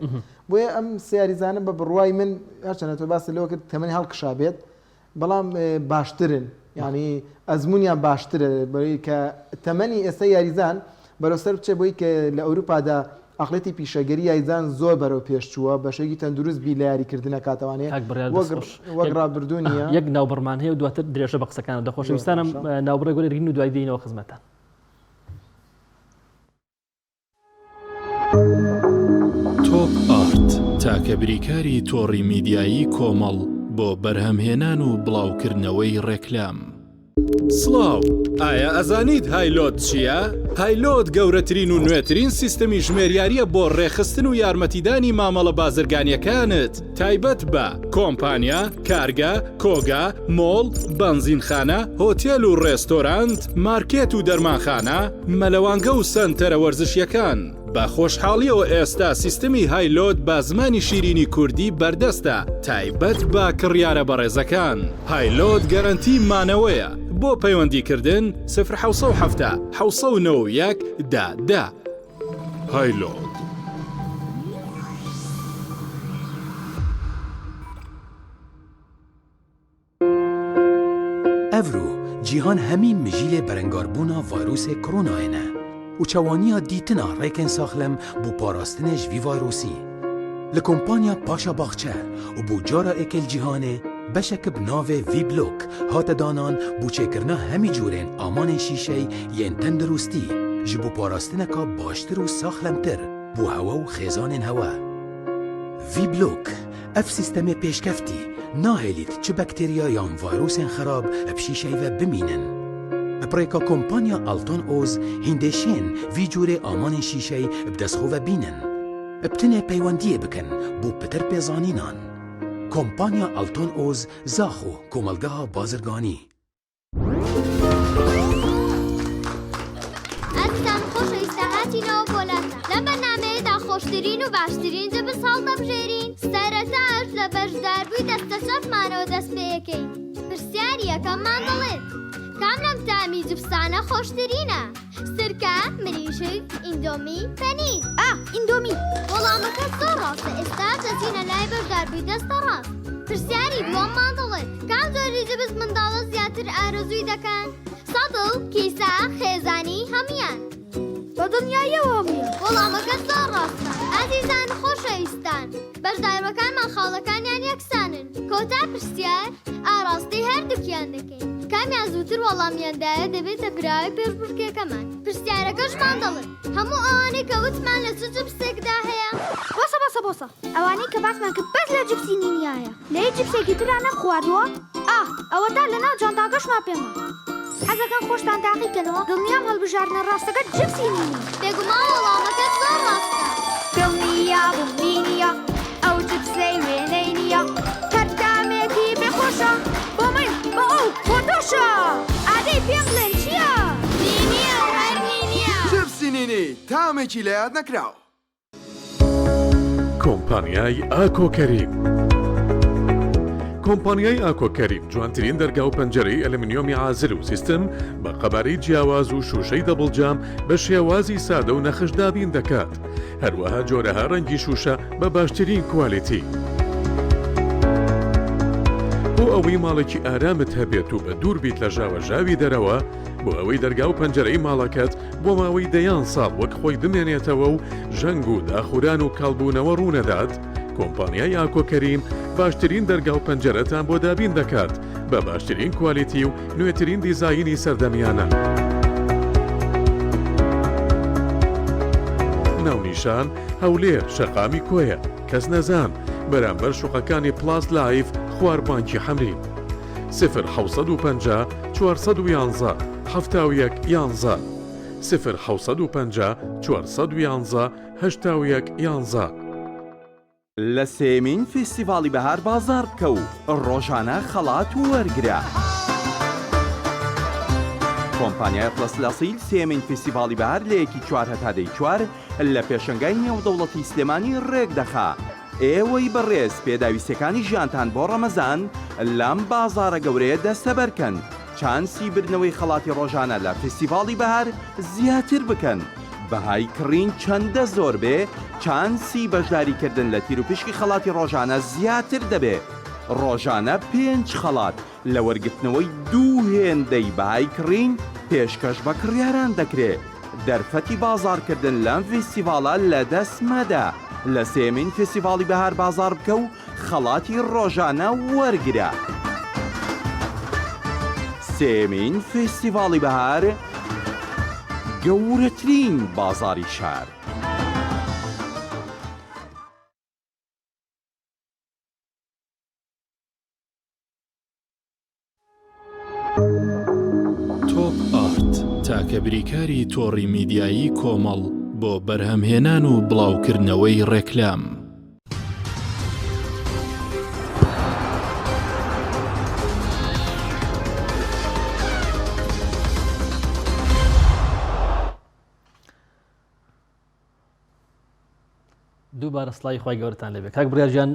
بۆیە ئەم سێ یاریزانە بە بڕوای من هەرچەندە تۆ باست لەوە کرد تەمەنی هەڵکشابێت بەڵام باشترن یانی ئەزمونیان باشترە بەوەی کە تەمەنی ئێستا یاریزان بەرەو سەر بچێ بۆی کە لە ئەوروپادا عەقڵیەتی پیشەگەری یاریزان زۆر بەرەو پێش چووە بە شێوەیەکی تەندروست بیر لە یاریکردن ئەکاتەوانێ کاک بڕیار وەک دەست خۆش وەک یەک ڕابردوو نییە. یەک ناوبڕمان هەیە و دواتر درێژە بە قسەکانت دە زۆر خۆشەویستانم باشە. ناوبڕێک وەرگرین و دوای دێینەوە خزمەتتان. تۆپ ئارت، تاکە بریکاری تۆڕی میدیایی کۆمەڵ بۆ بەرهەمهێنان و بڵاوکردنەوەی ڕێکلام. سڵاو، ئایا ئەزانیت هایلۆد چییە؟ هایلۆد گەورەترین و نوێترین سیستەمی ژمێریارییە بۆ ڕێکخستن و یارمەتیدانی مامەڵە بازرگانییەکانت تایبەت بە، کۆمپانیا، کارگە، کۆگا، مۆڵ، بەنزینخانە، هۆتێل و ڕێستۆرانت، مارکێت و دەرمانخانە، مەلەوانگە و سەنتەرە وەرزشییەکان. بە خۆشحاڵیەوە ئێستا سیستمی هایلۆد بە زمانی شیرینی کوردی بەردەستە تایبەت بە کڕیارە بەڕێزەکان. هایلۆد گەرەنتی مانەوەیە. بۆ پەیوەندی کردن، سفر 770 791 دە دە. هایلۆد. Evro cîhan hemî mijîlê berengarbûna vayrûsê koronayê ne û çewaniya dîtina rêkên saxlem bo parastinê ji vî vayrûsî. Li kompanya Paşa Baxçe û bo cara êkê li cîhanê beşek bi navê V-Block hate danan bo çêkirina hemî cûrên amanên şîşey yên tendirûstî ji bo parastineka baştir û saxlemtir bo hewa û xêzanên hewa. V-Block Ev sîstemê pêşkeftî nahêlît çi bakteriya yan vayrûsên xerab bi şîşey ve bimînin. Bi rêka kompanya Alton Oz hîndê şên vî cûrê amanên şîşey bi dest xwe ve bînin. Bi tenê peywendiyê bikin bo pitir pêzanînan. Kompanya Alton Oz Zaxo Komelgeha Bazirganî. ئەزیزان خۆشەویستە هاتینەوە بۆ لاتان لەم بەرنامەیەدا خۆشترین و باشترین جبس هەڵدەبژێرین سەرەتاش لە بەشداربووی دەستە چەپمانەوە دەست پێ ئەکەین پرسیاری یەکەممان دەڵێت کام لەم تامی جبسانە خۆشترینە سرکە، مریشک، ئیندۆمی، پەنیر. ئا، ئیندۆمی. وەڵامەکە زۆر ڕاستە، ئێستا دەچینە لای بەشداربووی دەستە ڕاست. پرسیاری دووەممان دەڵێت، کام جۆری جبس منداڵە زیاتر ئارەزووی دەکەن؟ سەتڵ، کیسە، خێزانی، هەموویان. بە دڵنیاییەوە هەموویان. وەڵامەکە زۆر ڕاستە. ئازیزان و خۆشەویستان، بەشداربەکانمان خاڵەکانیان یەکسانن. کۆتا پرسیار ئاڕاستەی هەردووکیان دەکەین. کامیان زووتر وەڵامیان دایە دەبێتە براوەی پێشبڕکێکەمان. پرسیارەکەشمان دەڵێت، هەموو ئەوانەی کە وتمان لە چ جپسێکدا هەیە؟ بۆسە بۆسە بۆسە ئەوانەی کە باسمان کرد بەس لە جپسی نینیایە لە هیچ جپسێکی ترا نەمخواردووە ئاه ئەوەتا لەناو جانتاکەشما پێما حەزەکەن خۆشتان تاقی کەنەوە دڵنیام هەڵبژاردنە ڕاستەکە جپسی نینی. بێگومان وەڵامەکەت زۆر ڕاستە. دڵنیابووم نینیە ئەو جپسەی وێنەی نییە هەر تامێکی بێ خۆشە بۆ من بۆ ئەو بۆ تۆشە ئادەی پێم بڵێن چییە؟ نینیە و هەر نینیە. جپسی نینی تامێکی لەیاد نەکراو. کۆمپانیای ئاکۆ کەریم کۆمپانیای ئاکۆ کەریم جوانترین دەرگا و پەنجەرەی ئەلمنیۆمی عازل و سیستم بە قەبارەی جیاواز و شوشەی double جام بە شێوازی سادە و نەخش دابین دەکات هەروەها جۆرەها ڕەنگی شوشە بە باشترین quality. بۆ ئەوەی ماڵێکی ئارامت هەبێت و بە دوور بیت لە ژاوەژاوی دەرەوە، بۆ ئەوەی دەرگا و پەنجەرەی ماڵەکەت بۆ ماوەی دەیان ساڵ وەک خۆی بمێنێتەوە و ژەنگ و داخوران و کاڵبوونەوە ڕوونەدات، کۆمپانیای ئاکۆ کەریم باشترین دەرگا و پەنجەرەتان بۆ دابین دەکات بە باشترین کوالیتی و نوێترین دیزاینی سەردەمیانە. ناونیشان، هەولێر، شەقامی کۆیە، کەسنەزان، بەرامبەر شوقەکانی پڵاس لایف خوار بانکی حەمرین. سفر 750 411 71 11 سفر 750 411 81 11. لە سێیەمین فیستیڤاڵی بەهار بازاڕ بکە و ڕۆژانە خەڵات وەرگرە. کۆمپانیای ئەتڵەس لەسیل سێیەمین فیستیڤاڵی بەهار لە یەکی چوار هەتا دەی چوار لە پێشەنگای نێودەوڵەتی سلێمانی ڕێکدەخا. ئێوەی بەڕێز پێداویستیەکانی ژیانتان بۆ ڕەمەزان لەم بازاڕە گەورەیە دەستەبەرکەن، چانسی بردنەوەی خەڵاتی ڕۆژانە لە فیستیڤاڵی بەهار زیاتر بکەن. بەهای کڕین چەندە زۆر بێ، چانسی بەشداریکردن لە تیروپشکی خەڵاتی ڕۆژانە زیاتر دەبێ. ڕۆژانە پێنج خەڵات لە وەرگرتنەوەی دوو هێندەی بەهای کڕین پێشکەش بە کڕیاران دەکرێ. دەرفەتی بازاڕکردن لەم فیستیڤاڵە لەدەست مەدە. لە سێیەمین فیستیڤاڵی بەهار بازاڕ بکە و خەڵاتی ڕۆژانە وەرگرە. سێیەمین فیستیڤاڵی بەهار گەورەترین بازاڕی شار. تۆپ ئارت تاکە بریکاری تۆڕی میدیایی کۆمەڵ بۆ بەرهەمهێنان و بڵاوکردنەوەی ڕێکلام. دووبارە سڵاوی خوای گەورەتان لێبێ کاک بڕیار گیان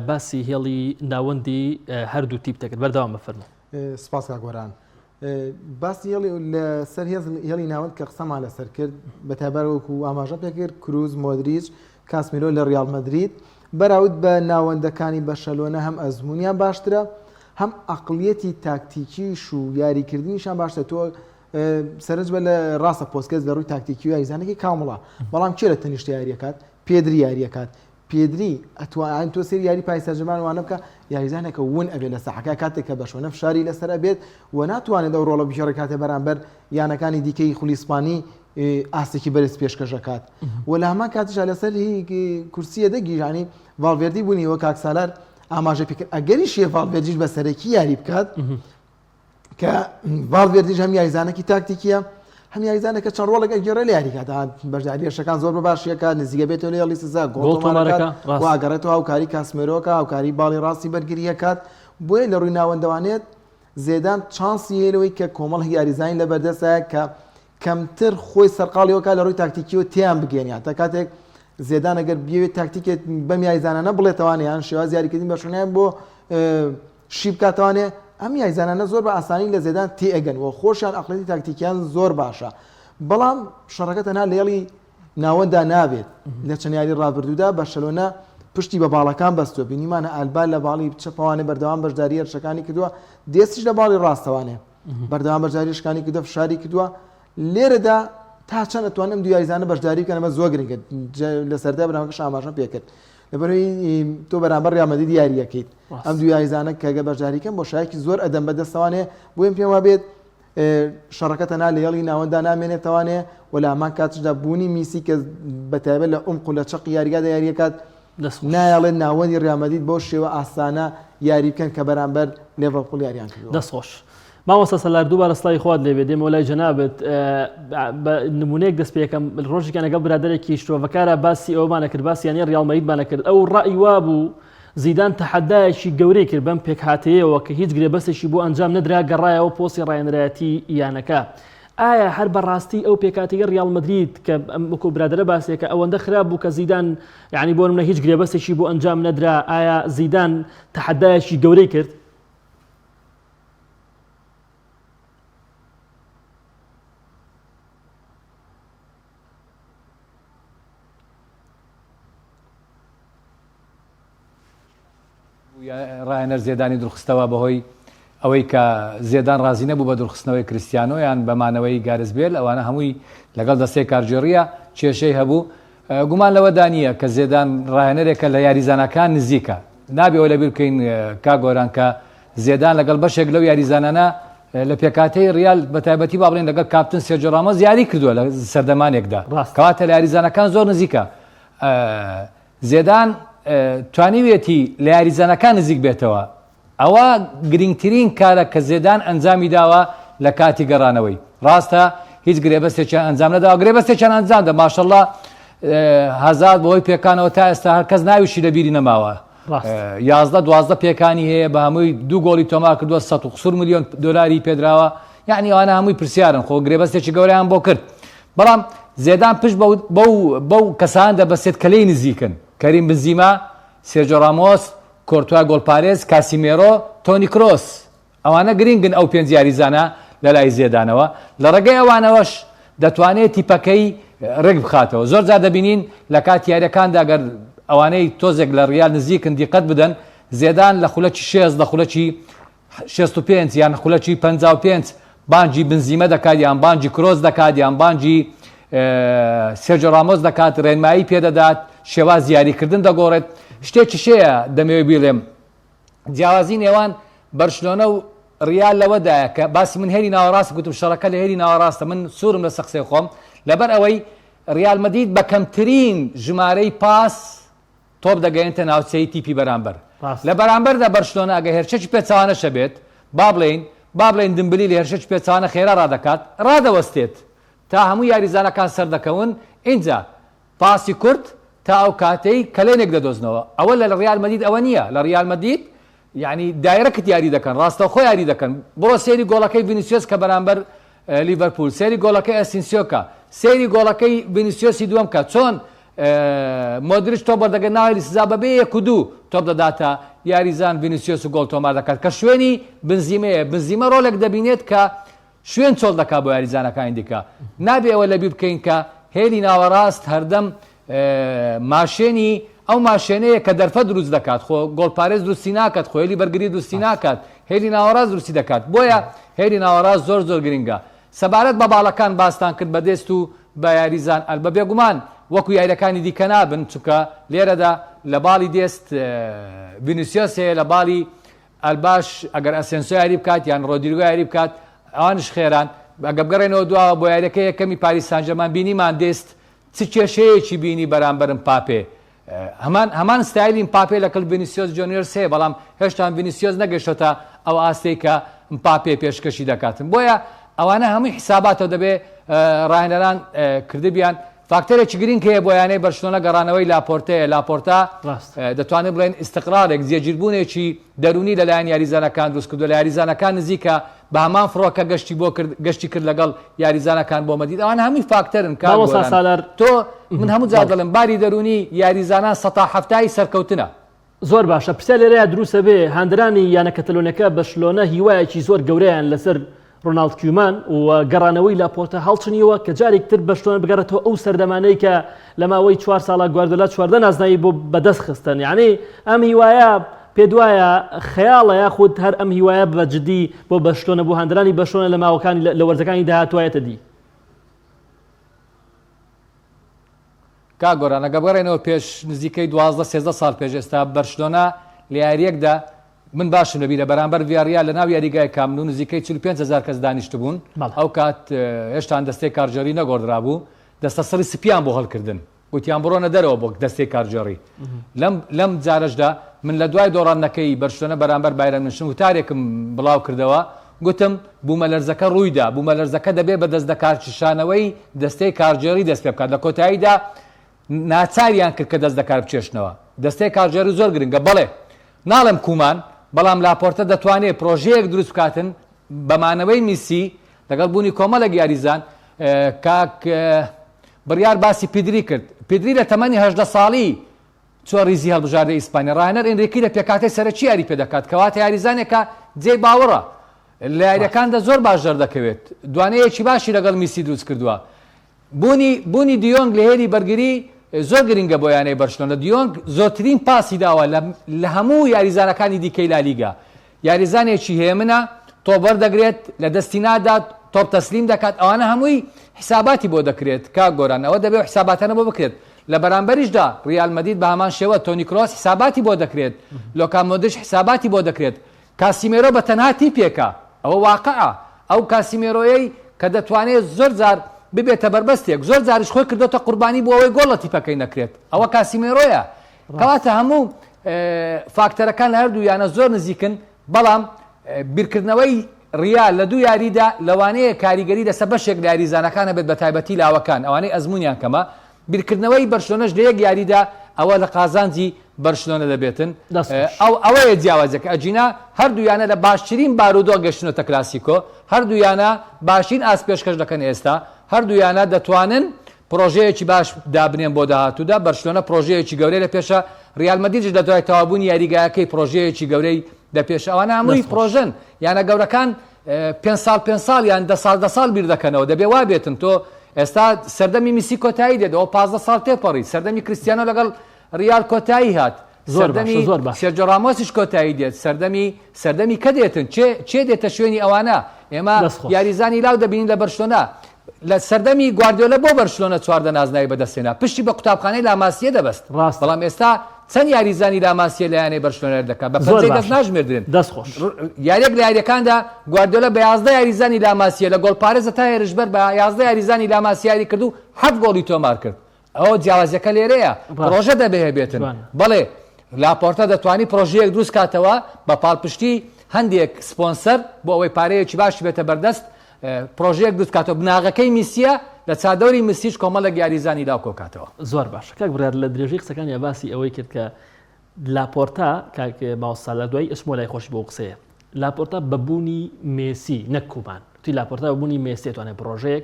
باسی هێڵی ناوەندی هەردوو تیپ دەکرد بەردەوام بە فەرموو. سپاس کاک گۆران. باسی هێڵی لەسەر هێڵی ناوەند کە قسەمان لەسەر کرد بە تایبەت وەکو ئاماژە پێکرد کروز مۆدریچ کاسمیرۆ لە ریال مەدرید بەراورد بە ناوەندەکانی بەرشەلۆنە هەم ئەزمونیان باشترە هەم ئەقلیەتی تاکتیکیش و یاریکردنیشان باشترە تۆ سەرنج بە لە ڕاستە پۆسکێز لە ڕووی تاکتیکی و یاریزانێکی کامڵە بەڵام کێ لە تەنیشت یاریەکات پێدری یاریەکات پێدری ئەتوان تۆ سێری یاری پاریس سانجێرمان وانە بکە یاریزانێکە ون ئەبێت لە ساحەکە کاتێک کە بەشۆنە فشاری لەسەر ئەبێت و ناتوانێت ئەو ڕۆڵە بگێڕێت کاتێ بەرامبەر یانەکانی دیکەی خولی ئیسپانی ئاستێکی بەرز پێشکەش دەکات و لە هەمان کاتیشا لەسەر کورسیە دەگیژانی ڤاڵڤێردی بوونی وە کاک سالار ئاماژە پێکرد ئەگەریش ڤاڵڤێردیش بە سەرەکی یاری بکات کە ڤاڵڤێردیش هەم یاریزانێکی تاکتیکیە هەم یاریزانێکە چەند ڕۆڵێک ئەگێڕێ لە یاریگادا بەشداری هێرشەکان زۆر بە باشیەکە نزیکە بێتەوە لە هێڵی سزا گۆڵ تۆمارەکە و ئەگەڕێتەوە هاوکاری کاسمێرۆکە هاوکاری باڵی ڕاستی بەرگریەکات بۆیە لە ڕووی ناوەندەوانێت زێدان چانسی هەیە لەوەی کە کۆمەڵ یاریزانی لە بەردەستایە کە کەمتر خۆی سەرقاڵی وەکا لە ڕووی تاکتیکیەوە تێیان بگەێنیان تا کاتێک زێدان ئەگەر بیەوێت تاکتیکێت بەم یاریزانانە بڵێتەوانێ یان شێواز یاریکردن بە شوێنیان بۆ شی بکاتەوانێ، ئەم یایزانانە زۆر بە ئاسانی لە زێدان تێئەگەن و خۆشیان ئەقڵیەتی تاکتیکیان زۆر باشە، بەڵام شەڕەکە تەنها لە هێڵی ناوەندا نابێت، لە چەند یاری ڕابردوودا بەرشەلۆنە پشتی بە باڵەکان بەستووە، بینیمانە ئالبا لە باڵی چەپەوانێ بەردەوام بەشداری هێرشەکانی کردووە، دێستیش لە باڵی ڕاستەوانێ بەردەوام بەشداری هێرشەکانی کردووە، فشاری کردووە، لێرەدا تا چەند ئەتوانن ئەم دوو یاریزانە بەشداری بکەن ئەمە زۆر گرنگە، لە سەرەتای بەرنامەکەش ئاماژەم پێکرد. لەبەرئەوەی تۆ بەرامبەر ریال مەدرید یاریەکەیت ئەم دوو یاریزانە کە گە بەشداریکەن بۆشایەکی زۆر ئەدەم بەدەستەوانێ بۆیە پێم وابێت شەڕەکە تەنها لە هێڵی ناوەندا نامێنێتەوانێ و لە هەمان کاتیشدا بوونی میسی کە بەتایبەت لە عومق و لە چەقی یاریگادا یاریەکات نایەڵێت ناوەندی ریال مەدرید بەو شێوە ئاسانە یاری بکەن کە بەرامبەر لێڤەرپوڵ یاریان کردووە. دەست خۆش. مامۆستا سەلار دووبارە سڵاوی خوات لێبێ دێمەوە لای جەنابت بە نمونەیەک دەست پێکەم ڕۆژێکیان لەگەڵ برادەرێکی شرۆڤەکارە باسی ئەوەمانە کرد باسی یانەی ڕیاڵ مەدریدمانە کرد ئەو ڕای وابوو زیدان تەحەدایەکی گەورەی کرد بەم پێکهاتەیەوە کە هیچ گرێبەستێکی بۆ ئەنجام نەدرا گەڕایەوە پۆستی ڕاهێنەرایەتی یانەکە ئایا هەر بەڕاستی ئەو پێکهاتەی ڕیاڵ مەدرید کە وەکو برادەرە باسێکە ئەوەندە خراپ بوو کە زیدان یعنی بۆ نمونە هیچ گرێبەستێکی بۆ ئەنجام نەدرا ئایا زیدان تەحەدایەکی گەورەی کرد؟ ڕاهێنەر زێدانی دوورخستەوە بەهۆی ئەوەی کە زێدان ڕازی نەبوو بە دوورخستنەوەی کریستیانۆ یان بە مانەوەی گارس بێل، ئەوانە هەمووی لەگەڵ دەستەی کارگێڕییە کێشەی هەبوو. گومان لەوەدا نییە کە زێدان ڕاهێنەرێکە لە یاریزانەکان نزیکە. نابێ ئەوە لەبیر بکەین کاک گۆران کە زێدان لەگەڵ بەشێک لەو یاریزانانە لە پێکهاتەی ڕیال بە تایبەتی با بڵێین لەگەڵ کاپتن سێرجیۆ ڕامۆس یاری کردووە لە سەردەمانێکدا. کەواتە لە یاریزانەکان زۆر نزیکە. زێدان توانیویەتی لە یاریزانەکان نزیک بێتەوە، ئەوە گرنگترین کارە کە زێدان ئەنجامی داوە لە کاتی گەڕانەوەی. ڕاستە هیچ گرێبەستێکیان ئەنجام نەداوە، گرێبەستێکیان ئەنجامدا، ماشەڵڵا هازارد بەهۆی پێکانەوە تا ئێستا هەر کەس ناویشی لە بیری نەماوە. 11 12 پێکانی هەیە بە هەمووی دوو گۆڵی تۆمار کردووە 100 و قسور ملیۆن دۆلاری پێدراوە یعنی ئەوانە هەمووی پرسیارن خۆ گرێبەستێکی گەورەیان بۆ کرد بەڵام زێدان پشت بەو کەسان دەبەستێت کە لێی نزیکن، کەریم بنزیما، سێرجۆ ڕامۆس، کۆرتوا گۆڵپارێز، کاسیمێرۆ، تۆنی کرۆس. ئەوانە گرنگن ئەو پێنج یاریزانە لەلای زێدانەوە، لە ڕێگەی ئەوانەوەش دەتوانێت تیپەکەی ڕێکبخاتەوە. زۆر جار دەبینین لە کاتی یارییەکاندا گەر ئەوانەی تۆزێک لە ڕیال نزیکن دیقەت بدەن، زێدان لە خولەکی شێست لە خولەکی 65 یان خولەکی 55 بانگی بنزیمە دەکات یان بانگی کرۆس دەکات یان بانگی سێرجۆ ڕامۆس دەکات ڕێنمایی پێدەدات شێوازی یاریکردن دەگۆڕێت شتێکیش هەیە دەمەوێت بیڵێم جیاوازی نێوان بەرشلۆنە و ڕیال لەوەدایە کە باسی من هێلی ناوەڕاست گوتم شەڕەکە لە هێلی ناوەڕاستە من سوورم لەسەر قسەی خۆم لەبەر ئەوەی ڕیال مەدرید بە کەمترین ژمارەی پاس تۆپ دەگەیەنتە ناوچەی تیپی بەرامبەر. لە بەرامبەردا بەرشلۆنە ئەگەر هێرشێکی پێچەوانەش هەبێت، با بڵێین با بڵێین دمبلی لە هێرشێکی پێچەوانە خێرا ڕادەکات، ڕادەوەستێت تا هەموو یاریزانەکان سەردەکەون، ئینجا پاسی کورت تا ئەو کاتەی کەلێنێک دەدۆزنەوە. ئەوە لە ڕیال مەدید ئەوە نییە، لە ڕیال مەدید یانی دایرەکت یاری دەکەن، ڕاستەوخۆ یاری دەکەن. بڕۆ سەیری گۆڵەکەی ڤینیسیۆس کە بەرامبەر لیڤەرپوول، سەیری گۆڵەکەی ئەسینسیۆ کە، سەیری گۆڵەکەی ڤینیسیۆسی دووەم کە، چۆن مۆدریچ تۆپ وەردەگرێت ناو هێلی سزا بەبێ یەک و دوو تۆپ دەداتە یاریزان ڤینیسیۆس و گۆڵ تۆمار دەکات کە شوێنی بنزیمەیە، بنزیمە ڕۆلێک دەبینێت کە شوێن چۆڵ دەکات بۆ یاریزانەکانی دیکە، نابێ ئەوە لەبیر بکەین کە هێلی ناوەڕاست هەردەم ماشێنی ئەو ماشێنەیە کە دەرفەت دروست دەکات، خۆ گۆڵپارێز دروستی ناکات، خۆ هێلی بەرگری دروستی ناکات، هێلی ناوەڕاست دروستی دەکات، بۆیە هێلی ناوەڕاست زۆر زۆر گرنگە. سەبارەت بە باڵەکان باستان کرد بە دێست و بە یاریزان ئەلبە بێگومان وەکو یاریەکانی دیکە نابن چونکە لێرەدا لە باڵی دێست ڤینیسیۆس هەیە لە باڵی ئەلباش ئەگەر ئەسێنسۆ یاری بکات یان ڕۆدریگۆ یاری بکات ئەوانش خێران ئەگە بگەڕێنەوە دواوە بۆ یاریەکە یەکەمی پاریس سانجێرمان بینیمان دێست چ کێشەیەکی بینی بەرامبەر مپاپێ؟ هەمان هەمان ستایلی مپاپێ لەگەڵ ڤینیسیۆس جۆنیۆرس هەیە بەڵام هێشتا ڤینیسیۆس نەگەشتۆتە ئەو ئاستەی کە مپاپێ پێشکەشی دەکاتن بۆیە ئەوانە هەمووی حیساباتەوە دەبێ ڕاهێنەران کردبیان فاکتەرێکی گرنگ هەیە بۆ یانەی بەرشلۆنە گەڕانەوەی لاپۆرتەیە لاپۆرتا دەتوانین بڵێن ئیستقرارێک جێگیربوونێکی دەروونی لەلایەن یاریزانەکان دروست کردووە لە یاریزانەکان نزیکە بە هەمان فڕۆکە گەشتی بۆ کرد گەشتی کرد لەگەڵ یاریزانەکان بۆ مەدرید ئەوانە هەمووی فاکتەرن کاک مامۆستا گۆران سالار تۆ من هەموو جار دەڵێم باری دەروونی یاریزانان سەتا حەفتای سەرکەوتنە. زۆر باشە پرسیار لێرەیا دروست ئەبێ هاندەرانی یانە کەتەلۆنەکە بەرشلۆنە هیوایەکی زۆر گەورەیان لەسەر ڕۆناڵد کیومان و گەڕانەوەی لاپۆرتا هەڵچنیوە کە جارێک تر بەرشلۆنە بگەڕێتەوە ئەو سەردەمانەی کە لە ماوەی چوار ساڵە گواردۆلا 14 نازناوی بۆ بەدەست خستن یعنی ئەم هیوایە پێدوایە خەیاڵە یاخود هەر ئەم هیوایە بە جدی بۆ بەرشلۆنە بۆ هاندەرانی بەرشلۆنە لە ماوەکانی لە وەرزەکانی داهاتوایەتە دی. کاک گۆران ئەگەر بگەڕێینەوە پێش نزیکەی 12 13 ساڵ پێش ئێستا بەرشلۆنە لە یارییەکدا من باشم لەبیرە بەرامبەر ڤیاڕیال لە ناو یاریگای کامپ نو نزیکەی 45 هەزار کەس دانیشتبوون ئەو کات هێشتان دەستەی کارگێڕی نەگۆڕدرابوو دەستە سڕی سپیان بۆ هەڵکردن گوتیان بڕۆنە دەرەوە بۆ دەستەی کارگێڕی لەم لەم جارەشدا من لە دوای دۆڕاندنەکەی بەرشلۆنە بەرامبەر بایرن میونشن وتارێکم بڵاو کردەوە گوتم بوومەلەرزەکە ڕوویدا بوومەلەرزەکە دەبێ بە دەست لەکارکیشانەوەی دەستەی کارگێڕی دەست پێ بکات لە کۆتاییدا ناچاریان کرد کە دەست لەکار بکێشنەوە دەستەی کارگێڕی زۆر گرنگە بەڵێ ناڵێم کومان بەڵام لاپۆرتە دەتوانێت پرۆژەیەک دروست بکاتن بە مانەوەی میسی لەگەڵ بوونی کۆمەڵێک یاریزان کاک بڕیار باسی پیدری کرد پیدری لە تەمەنی 18 ساڵی چوە ریزی هەڵبژاردەی ئیسپانیا ڕاهێنەر ئینریکی لە پێکهاتەی سەرەکی یاری پێدەکات کەواتە یاریزانێکە جێی باوەڕە لە یاریەکاندا زۆر باش دەردەکەوێت دوانەیەکی باشی لەگەڵ میسی دروست کردووە بوونی بوونی دیۆنگ لە هێلی بەرگری زۆر گرنگە بۆ یانەی بەرشلۆنە دیۆنگ زۆرترین پاسی داوە لە هەموو یاریزانەکانی دیکەی لالیگا یاریزانێکی هێمنە، تۆپ وەردەگرێت، لە دەستی نادات، تۆپ تەسلیم دەکات، ئەوانە هەمووی حیساباتی بۆ دەکرێت کاک گۆران، ئەوە دەبێ ئەو حیساباتانە بۆ بکرێت. لە بەرامبەریشدا ریال مەدرید بە هەمان شێوە تۆنی کرۆس حیساباتی بۆ دەکرێت، لۆکا مۆدریچ حیساباتی بۆ دەکرێت، کاسیمێرۆ بە تەنها تیپێکە، ئەوە واقعە، ئەو کاسیمێرۆیەی کە دەتوانێت زۆر جار ببێتە بەربەستێک، زۆر جاریش خۆی کردۆتە قوربانی بۆ ئەوەی گۆڵ لە تیپەکەی نەکرێت، ئەوە کاسیمێرۆیە. کەواتە هەموو فاکتەرەکان لە هەردوو یانە زۆر نزیکن، بەڵام بیرکردنەوەی ریال لە دوو یاریدا لەوانەیە کاریگەری لەسەر بەشێک لە یاریزانەکان هەبێت بەتایبەتی لاوەکان ئەوانەی ئەزموونیان کەمە، بیرکردنەوەی بەرشلۆنەش لە یەک یاریدا ئەوە لە قازانجی بەرشلۆنە دەبێتن، ئەو ئەوەیە جیاوازیەکە، ئەگینا هەردوو یانە لە باشترین بارودۆخ گەشتونەتە کلاسیکۆ، هەردوو یانە باشترین ئاست پێشکەش دەکەن ئێستا، هەردوو یانە دەتوانن پڕۆژەیەکی باش دابنێن بۆ داهاتوودا، بەرشلۆنە پڕۆژەیەکی گەورەی لە پێشە، ریال مەدریدیش لە دوای تەواوبوونی یاریگایەکەی پڕۆژەیەکی گەورەی لە پێشە، ئەوانە هەمووی پڕۆژەن، یانە گەورەکان پێنج ساڵ پێنج ساڵ یان دە ساڵ دە ساڵ بیر دەکەنەوە، دەبێ وا بێتن، تۆ ئێستا سەردەمی میسی کۆتایی دێت، ئەوە 15 ساڵ تێپەڕی، سەردەمی کریستیانۆ لەگەڵ ریال کۆتایی هات، زۆر باشە سەردەمی زۆر باشە. سێرجۆ ڕامۆسیش کۆتایی دێت سەردەمی سەردەمی کە دێتن چێ چێ دێتە شوێنی ئەوانە ئێمە دەست خۆش. یاریزانی لاو دەبینین لە بەرشلۆنە لە سەردەمی گواردیۆلە بۆ بەرشلۆنە 14 نازناوی بەدەستهێنا پشتی بە قوتابخانەی لاماسیە دەبەست ڕاستە. بەڵام ئێستا چەند یاریزانی لاماسیە لە یانەی بەرشلۆنە دەکات بە زۆر پەنجەی دەست باشە. ناژمێردرێن دەست خۆش. یاریەک لە یاریەکاندا گواردیۆلە بە 11 یاریزانی لاماسیە لە گۆڵپارێزە تا هێرشبەر بە 11 یاریزانی لاماسیە یاری کرد و حەفت گۆڵی تۆمار کرد ئەوە جیاوازیەکە لێرەیە پڕۆژە دەبێ هەبێتن بەڵێ لاپۆرتە دەتوانی پڕۆژەیەک دروست کاتەوە بە پاڵپشتی هەندێک سپۆنسەر بۆ ئەوەی پارەیەکی باشی بێتە بەردەست پڕۆژەیەک دروست کاتەوە بناغەکەی میسیە لە چادەوری میسیش کۆمەڵێک یاریزانی لاو کۆکاتەوە. زۆر باشە کاک بڕیار لە درێژەی قسەکانیا باسی ئەوەی کرد کە لاپۆرتا کاک مامۆستا سالار دوایی ئەچمەوە لای خۆشی بۆ قسەیە لاپۆرتا بە بوونی مێسی نەک کومان وتی لاپۆرتا بە بوونی مێسی توانێت پڕۆژەیەک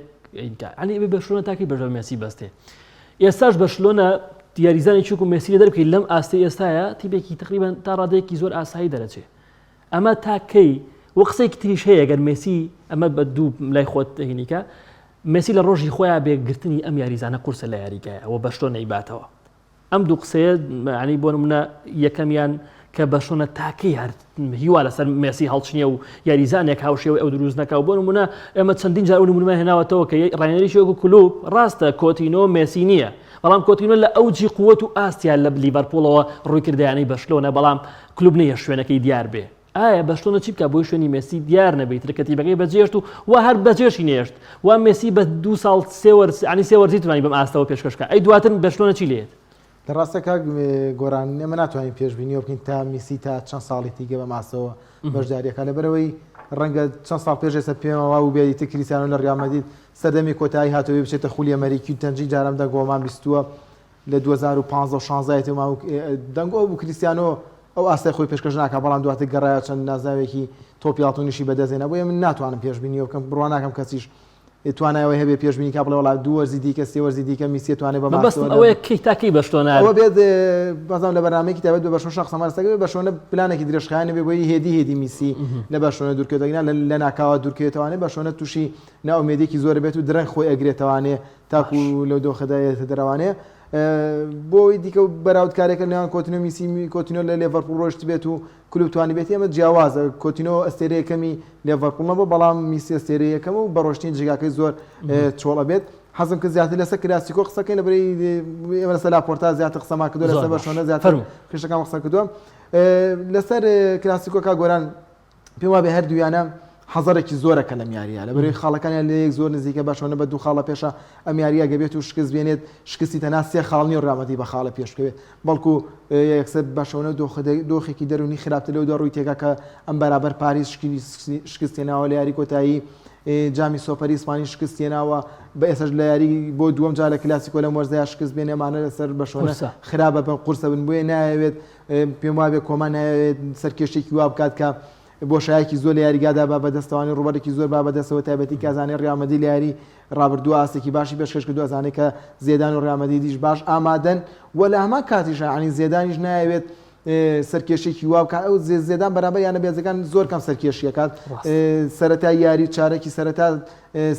ینی ئەبێ بەرشلۆنە تاکی بەژە مێسی بەستێ ئێستاش بەرشلۆنە یاریزانی چوک و مێسی لە دەربکەی لەم ئاستی ئێستاە تیپێکی تقریبان تا ڕادەیەکی زۆر ئاسایی دەرەچێ ئەمە تا کەی و قسەیەکی تریش هەیە گەر مێسی ئەمە بە دوو لای خۆت هینیکە مێسی لە ڕۆژی خۆیان بێگرتنی ئەم یاریزانە قورسە لە یاریگایە و بەشتۆ نەیباتەوە ئەم دوو قسەیە یانی بۆ نمونە یەکەمیان کە بەرشلۆنە تاکەی هەر هیوا لەسەر مێسی هەڵچنیە و یاریزانێک هاوشێوەی ئەو دروست نەکا و بۆ نمونە ئێمە چەندین جار ئەو نمونەمان هێناوەتەوە کە ڕاهێنەریی وەکو کلوب ڕاستە کۆتینۆ مێسی نییە بەڵام کۆتینۆ لە ئەوجی قوت و ئاستیان لە لیڤەرپوڵەوە ڕووی کردە یانەی بەرشلۆنە بەڵام کلوب نییە شوێنەکەی دیار بێ ئایا بەرشلۆنە چی بکا بۆی شوێنی مێسی دیار نەبێ ئیتر کە تیپەکەی بەجێهێشت و وا هەر بەجێشی نێشت وا مێسی بە دوو ساڵ سێ وەرز یانی سێ وەرزی توانی بەم ئاستەوە پێشکەش بکا ئەی دواتر بەرشلۆنە چی لێت؟ لە ڕاستە کاک گۆران ئێمە ناتوانین پێشبینیەوە بکەین تا میسی تا چەند ساڵی تیگە بەم ئاستەوە بەشداریەکە لەبەرەوەی ڕەنگە چەند ساڵ پێش ئێستا پێمە وا بوو بێت کریستیانۆ لە ڕیال مەدرید سەردەمی کۆتایی هاتەوەی بچێتە خولی ئەمریکی و تەنجی جارم دەنگۆمان بیستووە لە 2015 و 16 تێما دەنگۆ بوو کریستیانۆ ئەو ئاستەی خۆی پێشکەش ناکات، بەڵام دواتر گەڕایەوە چەند نازناوێکی تۆپی ئاڵتونیشی بەدەستهێنا، بۆیە من ناتوانم پێشبینی ئەو بکەم، بڕوا ناکەم کەسیش توانای ئەوەی هەبێت پێشبینی کا بڵێ وەڵا دوو وەرزی دیکە سێ وەرزی دیکە میسی توانێت بە مەبەستم ئەوەیە کەی تا کەی بەرشلۆنە ئەوە بێت بەزام لە بەرنامەیەکی تایبەت بە بەرشلۆنە قسەمان لەسەر کرد، بەرشلۆنە پلانێکی درێژخایەنی بێ بۆی هێدی هێدی میسی لە بەرشلۆنە دوورکەوێتەوە، ئەگینا لە ناکاوە دوورکەوێتەوانێ بەرشلۆنە تووشی نائومێدییەکی زۆر بێت و درەنگ خۆی ئەگرێتەوانێ تاکو لەو دۆخەدا یێتە دەرەوانێ بۆ ئەوی دیکە و بەراوردکارێکە لەنێوان کۆتینۆ میسی کۆتینۆ لە لێڤەرپوڵ ڕۆشت بێت و کلوب توانی بێت ئێمە جیاوازە کۆتینۆ ئەستێرە یەکەمی لێڤەرپوڵ نەبوو بەڵام میسی ئەستێرە یەکەم و بە ڕۆشتنی جێگاکەی زۆر چۆڵ ئەبێت حەزم کرد زیاتر لەسەر کلاسیکۆ قسە بکەین لەبەرەی ئێمە لەسەر لاپۆرتا زیاتر قسەمان کردووە لەسەر بەرشلۆنە زیاتر کێشەکان قسە کردووە لەسەر کلاسیکۆ کا گۆران پێم وابێ هەردوویانە حەزەرێکی زۆرە کە لەم یاریە لەبەرەی خاڵەکانیان لە یەک زۆر نزیکە بەرشلۆنە بە دوو خاڵە پێشە ئەم یاریە گە بێت و شکست بێنێت شکستی تەنها سێ خاڵ نیە و ریال مەدرید بە خاڵە پێش بکەوێت بەڵکو یەکسەر بەرشلۆنە دۆخێکی دەروونی خراپتر لەو ڕووی تێکا کە ئەم بەرابەر پاریس شکست هێناوە لە یاری کۆتایی جامی سۆپەری ئیسپانی شکست هێناوە بە ئێسش لە یاری بۆ دووەم جار لە کلاسیکۆ لەم وەرزەیا شکست بێنێ ئەمانە لەسەر بەرشلۆنە خراپە بن قورسە بن بۆیە نایەوێت پێم وابێ کۆمان نایەوێت سەرکێشێکی وا بکات کە بۆشایەکی زۆر لە یاریگادا با بەدەستەوانی ڕووبەرێکی زۆر با بەدەستەوە تایبەتی کە ئەزانێ ڕیال مەدرید لە یاری ڕابردوو ئاستێکی باشی پێشکەش کردو ئەزانێ کە زێدان و ڕیال مەدریدیش باش ئامادەن و لە هەمان کاتیشا یانی زێدانیش نایەوێت. سەرکێشێکی وا بکات ئەو زێدان بەرامبەر یانە بێزەکان زۆر کەم سەرکێشیەکات سەرەتا یاری چارەکی سەرەتا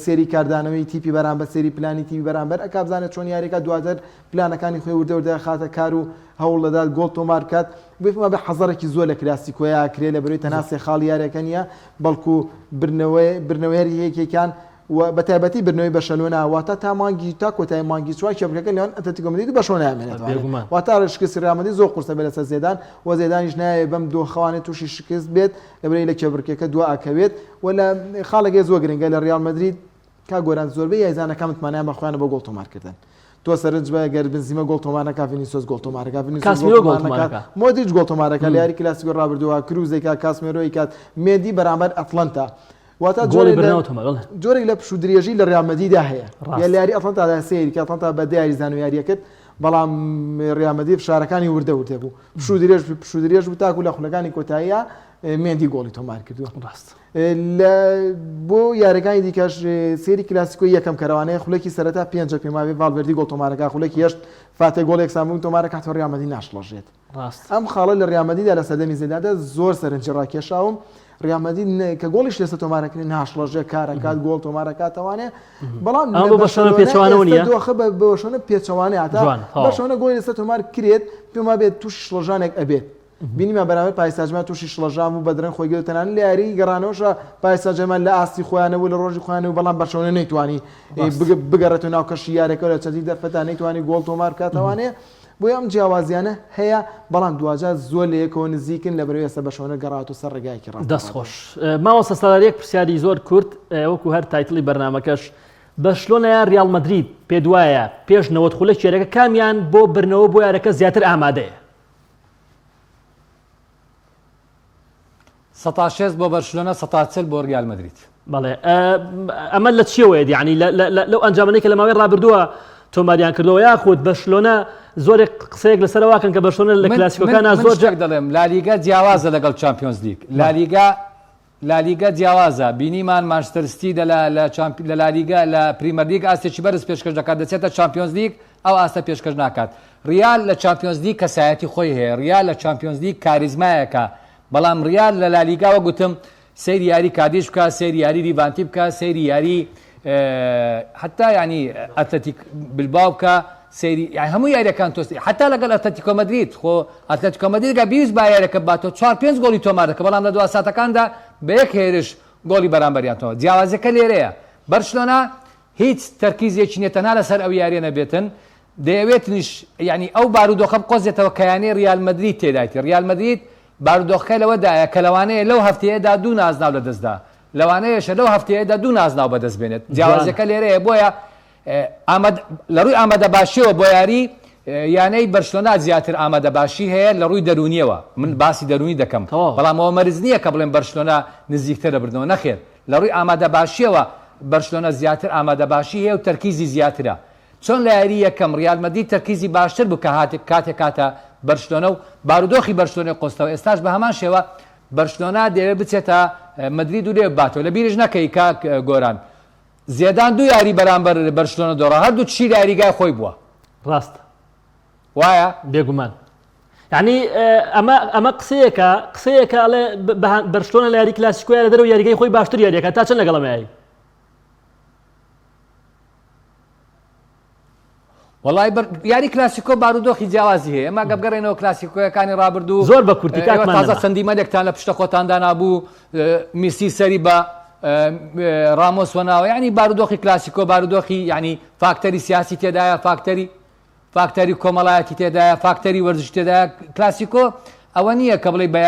سێری کاردانەوەی تیپی بەرامبەر سێری پلانی تیپی بەرامبەر ئەکا بزانێت چۆن یاریەکە دواتر پلانەکانی خۆی وردە وردە خاتە کار و هەوڵ دەدات گۆڵ تۆمار بکات بێ بە حەزەرێکی زۆر لە کلاسیکۆیا کرێ لە بەرەی تەنها سێ خاڵی یاریەکە نییە بەڵکو برنەوەی برنەوەی یەکێکیان و بە تایبەتی برنەوەی بەرشەلۆنە واتە تا مانگی تا کۆتایی مانگی چوار کێبڕکێکە لەوان ئەتلەتیکۆ مەدرید و بەرشەلۆنە ئەمێنێتەوە بێگومان. واتە شکستی ڕیال مەدرید زۆر قورسە بێت لەسەر زێدان و زێدانیش نایەوێت بەم دۆخەوانە تووشی شکست بێت لەبەرئەوەی لە کێبڕکێکە دوا ئەکەوێت و لە خاڵێک زۆر گرنگە لە ڕیال مەدرید کاک گۆران زۆربەی یاریزانەکان متمانەیان بە خۆیانە بۆ گۆڵ تۆمارکردن تۆ سەرنج بە گەر بنزیمە گۆڵ تۆمار نەکا ڤینیسیۆس گۆڵ تۆمار دەکات ڤینیسیۆس گۆڵ کاسمیرۆ گۆڵ تۆمار تۆمار نەکات دەکات. مۆدریچ گۆڵ تۆمار دەکات لە یاری کلاسیکۆی ڕابردووە کروز دەیکات کاسمێرۆ ئەیکات مێندی بەرامبەر ئەتلەنتا واتا گۆڵی جۆرێک لە بردنەوە تۆمار بەڵێ. جۆرێک لە پشوو درێژی لە ریال مەدریدا هەیە یا ڕاست. لە یاری ئەتلەنتادا سەیری کە ئەتلەنتا بە دە یاریزان و یاریە کرد بەڵام ریال مەدرید فشارەکانی وردە وردە بوو پشوو درێژ پشوو درێژ بوو تاکو لە خولەکانی کۆتاییە مێندی گۆڵی تۆمار کردووە ڕاست. لە بۆ یاریەکانی دیکەش سێری کلاسیکۆی یەکەم کەرەوانەیە خولەکی سەرەتا پێنجە پێماوێ ڤالڤێردی گۆڵ تۆمارەکە خولەکی هەشت فاتێ گۆڵ یەکسانبوون تۆمارەکات و ریال مەدرید ناشڵەژێت. ڕاست. ئەم خاڵە لە ریال مەدریدا لە سەردەمی زێداندا زۆر سەرنجی ڕاکێشاوم، ریال مەدرید کە گۆڵیش لەسەر تۆمارەکرێت ناشڵەژێ کارەکات گۆڵ تۆمارەکات ئەوانێ بەڵام ئەمە بۆ بەرشەلۆنە پێچەوانەوە نییە؟ دۆخە بە بەرشەلۆنە پێچەوانەیە هەتا جوان، تەواو. بەرشەلۆنە گۆڵی لەسەر تۆمار کرێت پێم وابێت تووشی شڵەژانێک ئەبێت بینیمان بەرامبەر پاریس سانجێرمان تووشی شڵەژان بوو بە درەنگ خۆی گرت تەنانەت لە یاریی گەڕانەوەشا پاریس سانجێرمان لە ئاستی خۆیان نەبوو لە ڕۆژی خۆیان نەبوو بەڵام بەرشەلۆنە نەیتوانی بگەڕێتەوە ناو کەشی یاریەکە لە چەندین دەرفەتا نەیتوانی گۆڵ تۆمار بکاتەوانێ بۆیە ئەم جیاوازیانە هەیە، بەڵام دواجار زۆر لە یەکەوە نزیکن، لەبەرئەوەی ئێستا بەرشەلۆنە گەڕاوەتەوە سەر ڕێگایەکی ڕاست. دەست خۆش مامۆستا سالار یەک پرسیاری زۆر کورت وەکو هەر title ی بەرنامەکەش بەرشلۆنە یا ریال مەدرید پێت وایە پێش 90 خولەک یاریەکە کامیان بۆ برنەوە بۆ یارەکە زیاتر ئامادەیە؟ سەتا شێست بۆ بەرشلۆنە سەتا چل بۆ ریال مەدرید. بەڵێ ئەمە لە چیەوەیە یعنی لەو ئەنجامانەی کە لە ماوەی ڕابردووە تۆماریان کردەوە یاخود بەرشلۆنە زۆرێک قسەیەک لەسەر واکەن کە بەرشلۆنە لە کلاسیکۆکان زۆر جار دەڵێم لالیگا جیاوازە لەگەڵ چامپیۆنز لیگ لالیگا لالیگا جیاوازە بینیمان مانچستەر ستی لە لە لە لالیگا لە پریمەرلیگ ئاستێکی بەرز پێشکەش دەکات دەچێتە چامپیۆنز لیگ ئەو ئاستە پێشکەش ناکات ریال لە چامپیۆنز لیگ کەسایەتی خۆی هەیە ریال لە چامپیۆنز لیگ کاریزمایەکە بەڵام ریال لە لالیگا وەک گوتم سەیری یاری کادیش بکە سەیری یاری لیڤانتی بکە سەیری یاری حتا ینی ئەتلەتیک بلباو بکە سەیری هەموو یاریەکان تۆ حتا لەگەڵ ئەتلەتیکۆ مەدرید خۆ ئەتلەتیکۆ مەدرید گە بیویست با یاریەکە باتۆ چوار پێنج گۆڵی تۆمار دەکە بەڵام لە دوا ساتەکاندا بە یەک هێرش گۆڵی بەرامبەریان تۆ جیاوازەکە لێرەیە بەرشلۆنە هیچ تەرکیزێکی نیە تەنها لەسەر ئەو یاریە نەبێتن دەیەوێتنیش یانی ئەو بارودۆخە بقۆزێتەوە کە یانەی ریال مەدرید تێدایتی ریال مەدرید بارودۆخەکە لەوەدایە کە لەوانەیە لەو هەفتەیەدا دوو نازناو لەدەستدا لەوانەیەشە لەو هەفتەیەدا دوو نازناو بەدەست بێنێت جیاوازیەکە لێرەیە بۆیە ئاماد لە ڕووی ئامادەباشیەوە بۆ یاری یانەی بەرشلۆنا زیاتر ئامادەباشی هەیە لە ڕووی دەروونیەوە من باسی دەروونی دەکەم بەڵام ئەوە مەرج نییە کە بڵێم بەرشلۆنا نزیکتر لە بردنەوە نەخێر لە ڕووی ئامادەباشیەوە بەرشلۆنە زیاتر ئامادەباشی هەیە و تەرکیزی زیاترە چۆن لە یاری یەکەم ریال مەدرید تەرکیزی باشتر بوو کە هاتێک کاتێک هاتە بەرشلۆنە و بارودۆخی بەرشلۆنەی قۆستەوە ئێستاش بە هەمان شێوە بەرشلۆنە دەیەوێت بچێتە مەدرید و لێ بباتەوە لە بیرش نەکەی کاک گۆران زێدان دوو یاری بەرامبەر بەرشلۆنە دۆڕا هەردوو چی لە یاریگای خۆی بووە ڕاستە وایە؟ بێگومان یعنی ئەمە ئەمە قسەیەکە قسەیەکە ئەڵێ بەرشلۆنە لە یاری کلاسیکۆیە لە دەرەوە یاریگەی خۆی باشتر یاریەکە تا چەند لەگەڵ ئەمەیە وەڵای بەر یاری کلاسیکۆ بارودۆخی جیاوازی هەیە ئێمە گە بگەڕێنەوە کلاسیکۆیەکانی ڕابردوو زۆر بە کورتی کاتمان تازە چەند دیمەنێکتان لە پشتە خۆتان دانابوو میسی سەری بە ڕامۆس وەناوە یعنی بارودۆخی کلاسیکۆ بارودۆخی یعنی فاکتەری سیاسی تێدایە فاکتەری فاکتەری کۆمەڵایەتی تێدایە، فاکتەری وەرزشی تێدایە، کلاسیکۆ ئەوە نییە کە بڵێی بە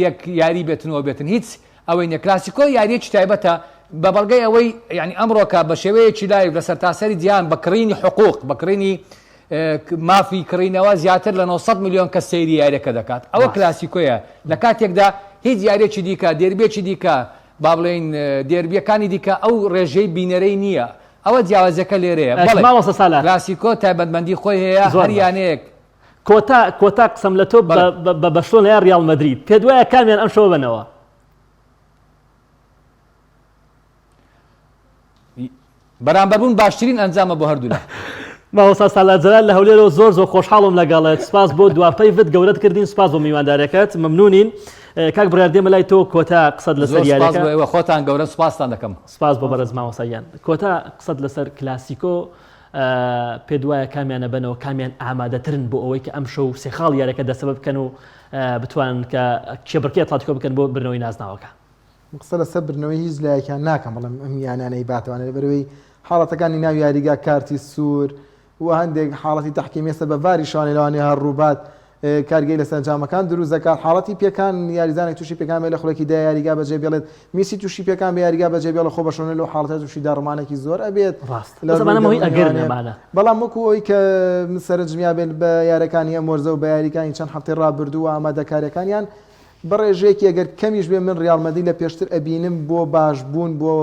یەک یاری بێتن و بێتن هیچ ئەوەی نییە کلاسیکۆ یاریەکی تایبەتە بە بەڵگەی ئەوەی یعنی ئەمڕۆکە بە شێوەیەکی live لە سەرتاسەری جیهان بە کڕینی حقوق بە کڕینی مافی کڕینەوە زیاتر لە 900 میلیۆن کەس سەیری یاریەکە دەکات ئەوە کلاسیکۆیە لە کاتێکدا هیچ یاریەکی دیکە دێربیەکی دیکە با بڵێین دێربیەکانی دیکە ئەو ڕێژەی بینەرەی نییە ئەوە جیاوازیەکە لێرەیە بەڵێ مامۆستا سالار کلاسیکۆ تایبەتمەندی خۆی هەیە زۆر هەر باش. یانەیەک کۆتا کۆتا قسەم لە تۆ بەڵێ. بە بە بەرشلۆنە یا ریال مەدرید پێت وایە کامیان ئەم شەوە بەنەوە؟ بەرامبەربوون باشترین ئەنجامە بۆ هەردوولا. مامۆستا سالار جەلال لە هەولێرەوە زۆر زۆر خۆشحاڵم لەگەڵت سپاس بۆ دوا پەیڤت گەورەت کردین سپاس بۆ میواندارەکەت مەمنونین کاک بڕیار دێمە لای تۆ کۆتا قسەت لەسەر زۆر سپاس یاریەکە بۆ ئێوە خۆتان گەورەن سپاستان دەکەم. سپاس بۆ بەڕێز مامۆستا گیان کۆتا قسەت لەسەر کلاسیکۆ پێت وایە کامیان ئەبەنەوە کامیان ئامادەترن بۆ ئەوەی کە ئەمشەو سێ خاڵ یاریەکە دەستەبەر بکەن و بتوانن کە کێبڕکێ ئەتلەتیکۆ بکەن بۆ بردنەوەی نازناوەکە؟ من قسە لەسەر بردنەوەی هیچ لایەکیان ناکەم بەڵێم ئەم یانانەی باتوانێت لەبەرئەوەی حاڵەتەکانی ناو یاریگا کارتی سوور و هەندێک حاڵەتی تەحکیمی ئێستا بە ڤاری شوانێ لەوانەیە هەر ڕووبات کارگەی لەسەر ئەنجامەکان دروست دەکات حاڵەتی پێکان یاریزانێک تووشی پێکان بێت لە خولەکی دا یاریگا بەجێ بێڵێت میسی تووشی پێکان بێ یاریگا بەجێ بێڵێت خۆ بەشۆنە لەو حاڵەتە تووشی داڕمانێکی زۆر ئەبێت ڕاست لە بەس ئەمانە ڕووی هۆی ئەگەرن دەروونیوانێ ئەمانە. بەڵام وەکو ئەوەی کە من سەرنجم یابێت بە یارەکانی ئەم وەرزە و بە یاریکانی چەند هەفتەی ڕابردوو و ئامادەکاریەکانیان بە ڕێژەیەکی ئەگەر کەمیش بێ من ڕیاڵ مەدرید لە پێشتر ئەبینم بۆ باش بوون بۆ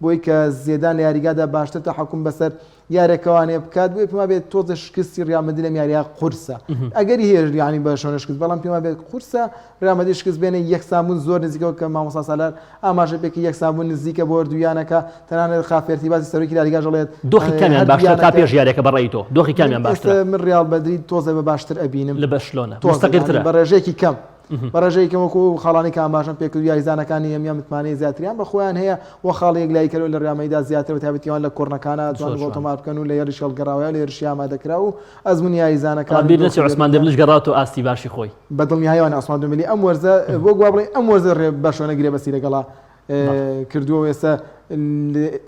بۆی کە زێدان لە یاریگادا باشتر تەحەکوم بەسەر یارێکەوانێ بکات بۆیە پێم وابێت تۆزێ شکستی ڕیاڵ مەدرید لەم یاریە قورسە ئەگەری هەیە یانی بەرشەلۆنە شکست بەڵام پێم وابێت قورسە ڕیاڵ مەدرید شکست بێنێ یەکسان بوون زۆر نزیکەوە کە مامۆستا سالار ئاماژە پێکرد یەکسان بوون نزیکە بۆ هەردوو یانەکە تەنانەت خافێرتی باسی سەرۆکی لالیگاش دەڵێت دۆخی کامیان هەردوو باشترە تا یانەکە پێش یاریەکە بە ڕەئی تۆ دۆخی من کامیان ئێستا باشترە؟ من ڕیاڵ مەدرید تۆزێ بە باشتر ئەبینم لە بەرشلۆنە تۆزێ یانی مستەقیرترە. بە ڕێژەیەکی کەم بە ڕێژەیەکی کەم وەکو ئەو خاڵانەی کە ئاماژەم پێکرد و یاریزانەکانی ئەمیان متمانەی زیاتریان بە خۆیان هەیە و خاڵی یەکلاییکەرەوە لە ریال مەدریدا زیاترە بە تایبەتی ئەوان لە کۆرنەکانە ئەتوانن زۆر گۆڵ جوانە. تۆمار بکەن و لە هێرشی هەڵگەڕاوەیە و لە هێرشی ئامادەکراو و ئەزموونی یاریزانەکان بەڵام و بیر نەچێ دۆخی عوسمان دەروونیان دێمبلیش گەڕاوەتەوە ئاستی باشی خۆی. بە دڵنیاییەوە نا عوسمان دێمبلی ئەم وەرزە وەک وا بڵێین ئەم وەرزە رێ بەرشلۆنە گرێبەستی لەگەڵا بەڵێ. کردووە و ئێستا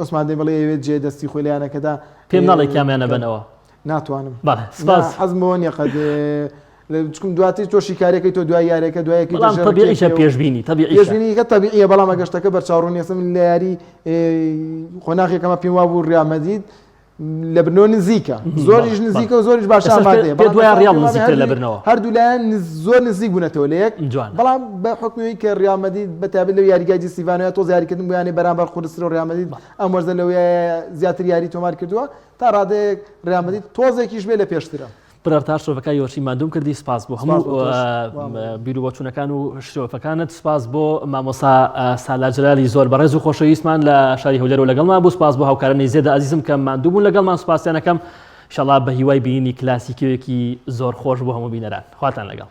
عوسمان دێمبلی ئەیەوێت جێ دەستی خۆی لە یانەکەدا پێم ناڵێی کامیان بکات. ئەبەنەوە؟ ناتوانم. بەڵێ نا سپاس. حەزم بەوە نییە قەت چکم دواتر تۆ شیکاریەکەی تۆ دوای یاریەکە دوای یەکەی بەڵام دەژێ تەبیعیشە ڕکێکێ و پێشبینی تەبیعیشە. پێشبینیەکە تەبیعیە بەڵام ئەگەر شتەکە بەرچاوڕوون ئێستا من لە یاری قۆناغێکەمە پێم وابوو ریال مەدرید لە بردنەوە نزیکە زۆریش نزیکە و زۆریش باش ئێستاش ئامادەیە پێت بەڵام وایە ئێستا ریال پێم وابێ نزیکترە لە هەردوو بردنەوە هەردوو لایەن زۆر نزیک بوونەتەوە لە یەک جوانە. بەڵام بە حوکمی کە ریال مەدرید بە تایبەت لەو یاریگای دی ستیفانۆیە تۆز یاریکردن بۆ یانەی بەرامبەر قورسترە و ریال مەدرید ئەم وەرزە لەو زیاتر یاری تۆمار کردووە تا ڕادەیەک ریال مەدرید تۆزێکیش بێ لە پێشترە. برار تا شرۆڤەکای یۆشی ماندووم کردی سپاس بۆ هەموو بیروبۆچوونەکان و شرۆڤەکانت سپاس بۆ مامۆسا سالار جەلالی زۆر بەڕێز و خۆشەویستمان لە شاری هەولێرەوە لەگەڵمان بوو سپاس بۆ هاوکارانی زێدە ئازیزم کە ماندوو بوون لەگەڵمان سپاسیان ئەکەم ئیشەڵا بە هیوای بینینی کلاسیکیەکی زۆر خۆش بۆ هەموو بینەران خواتان لەگەڵ.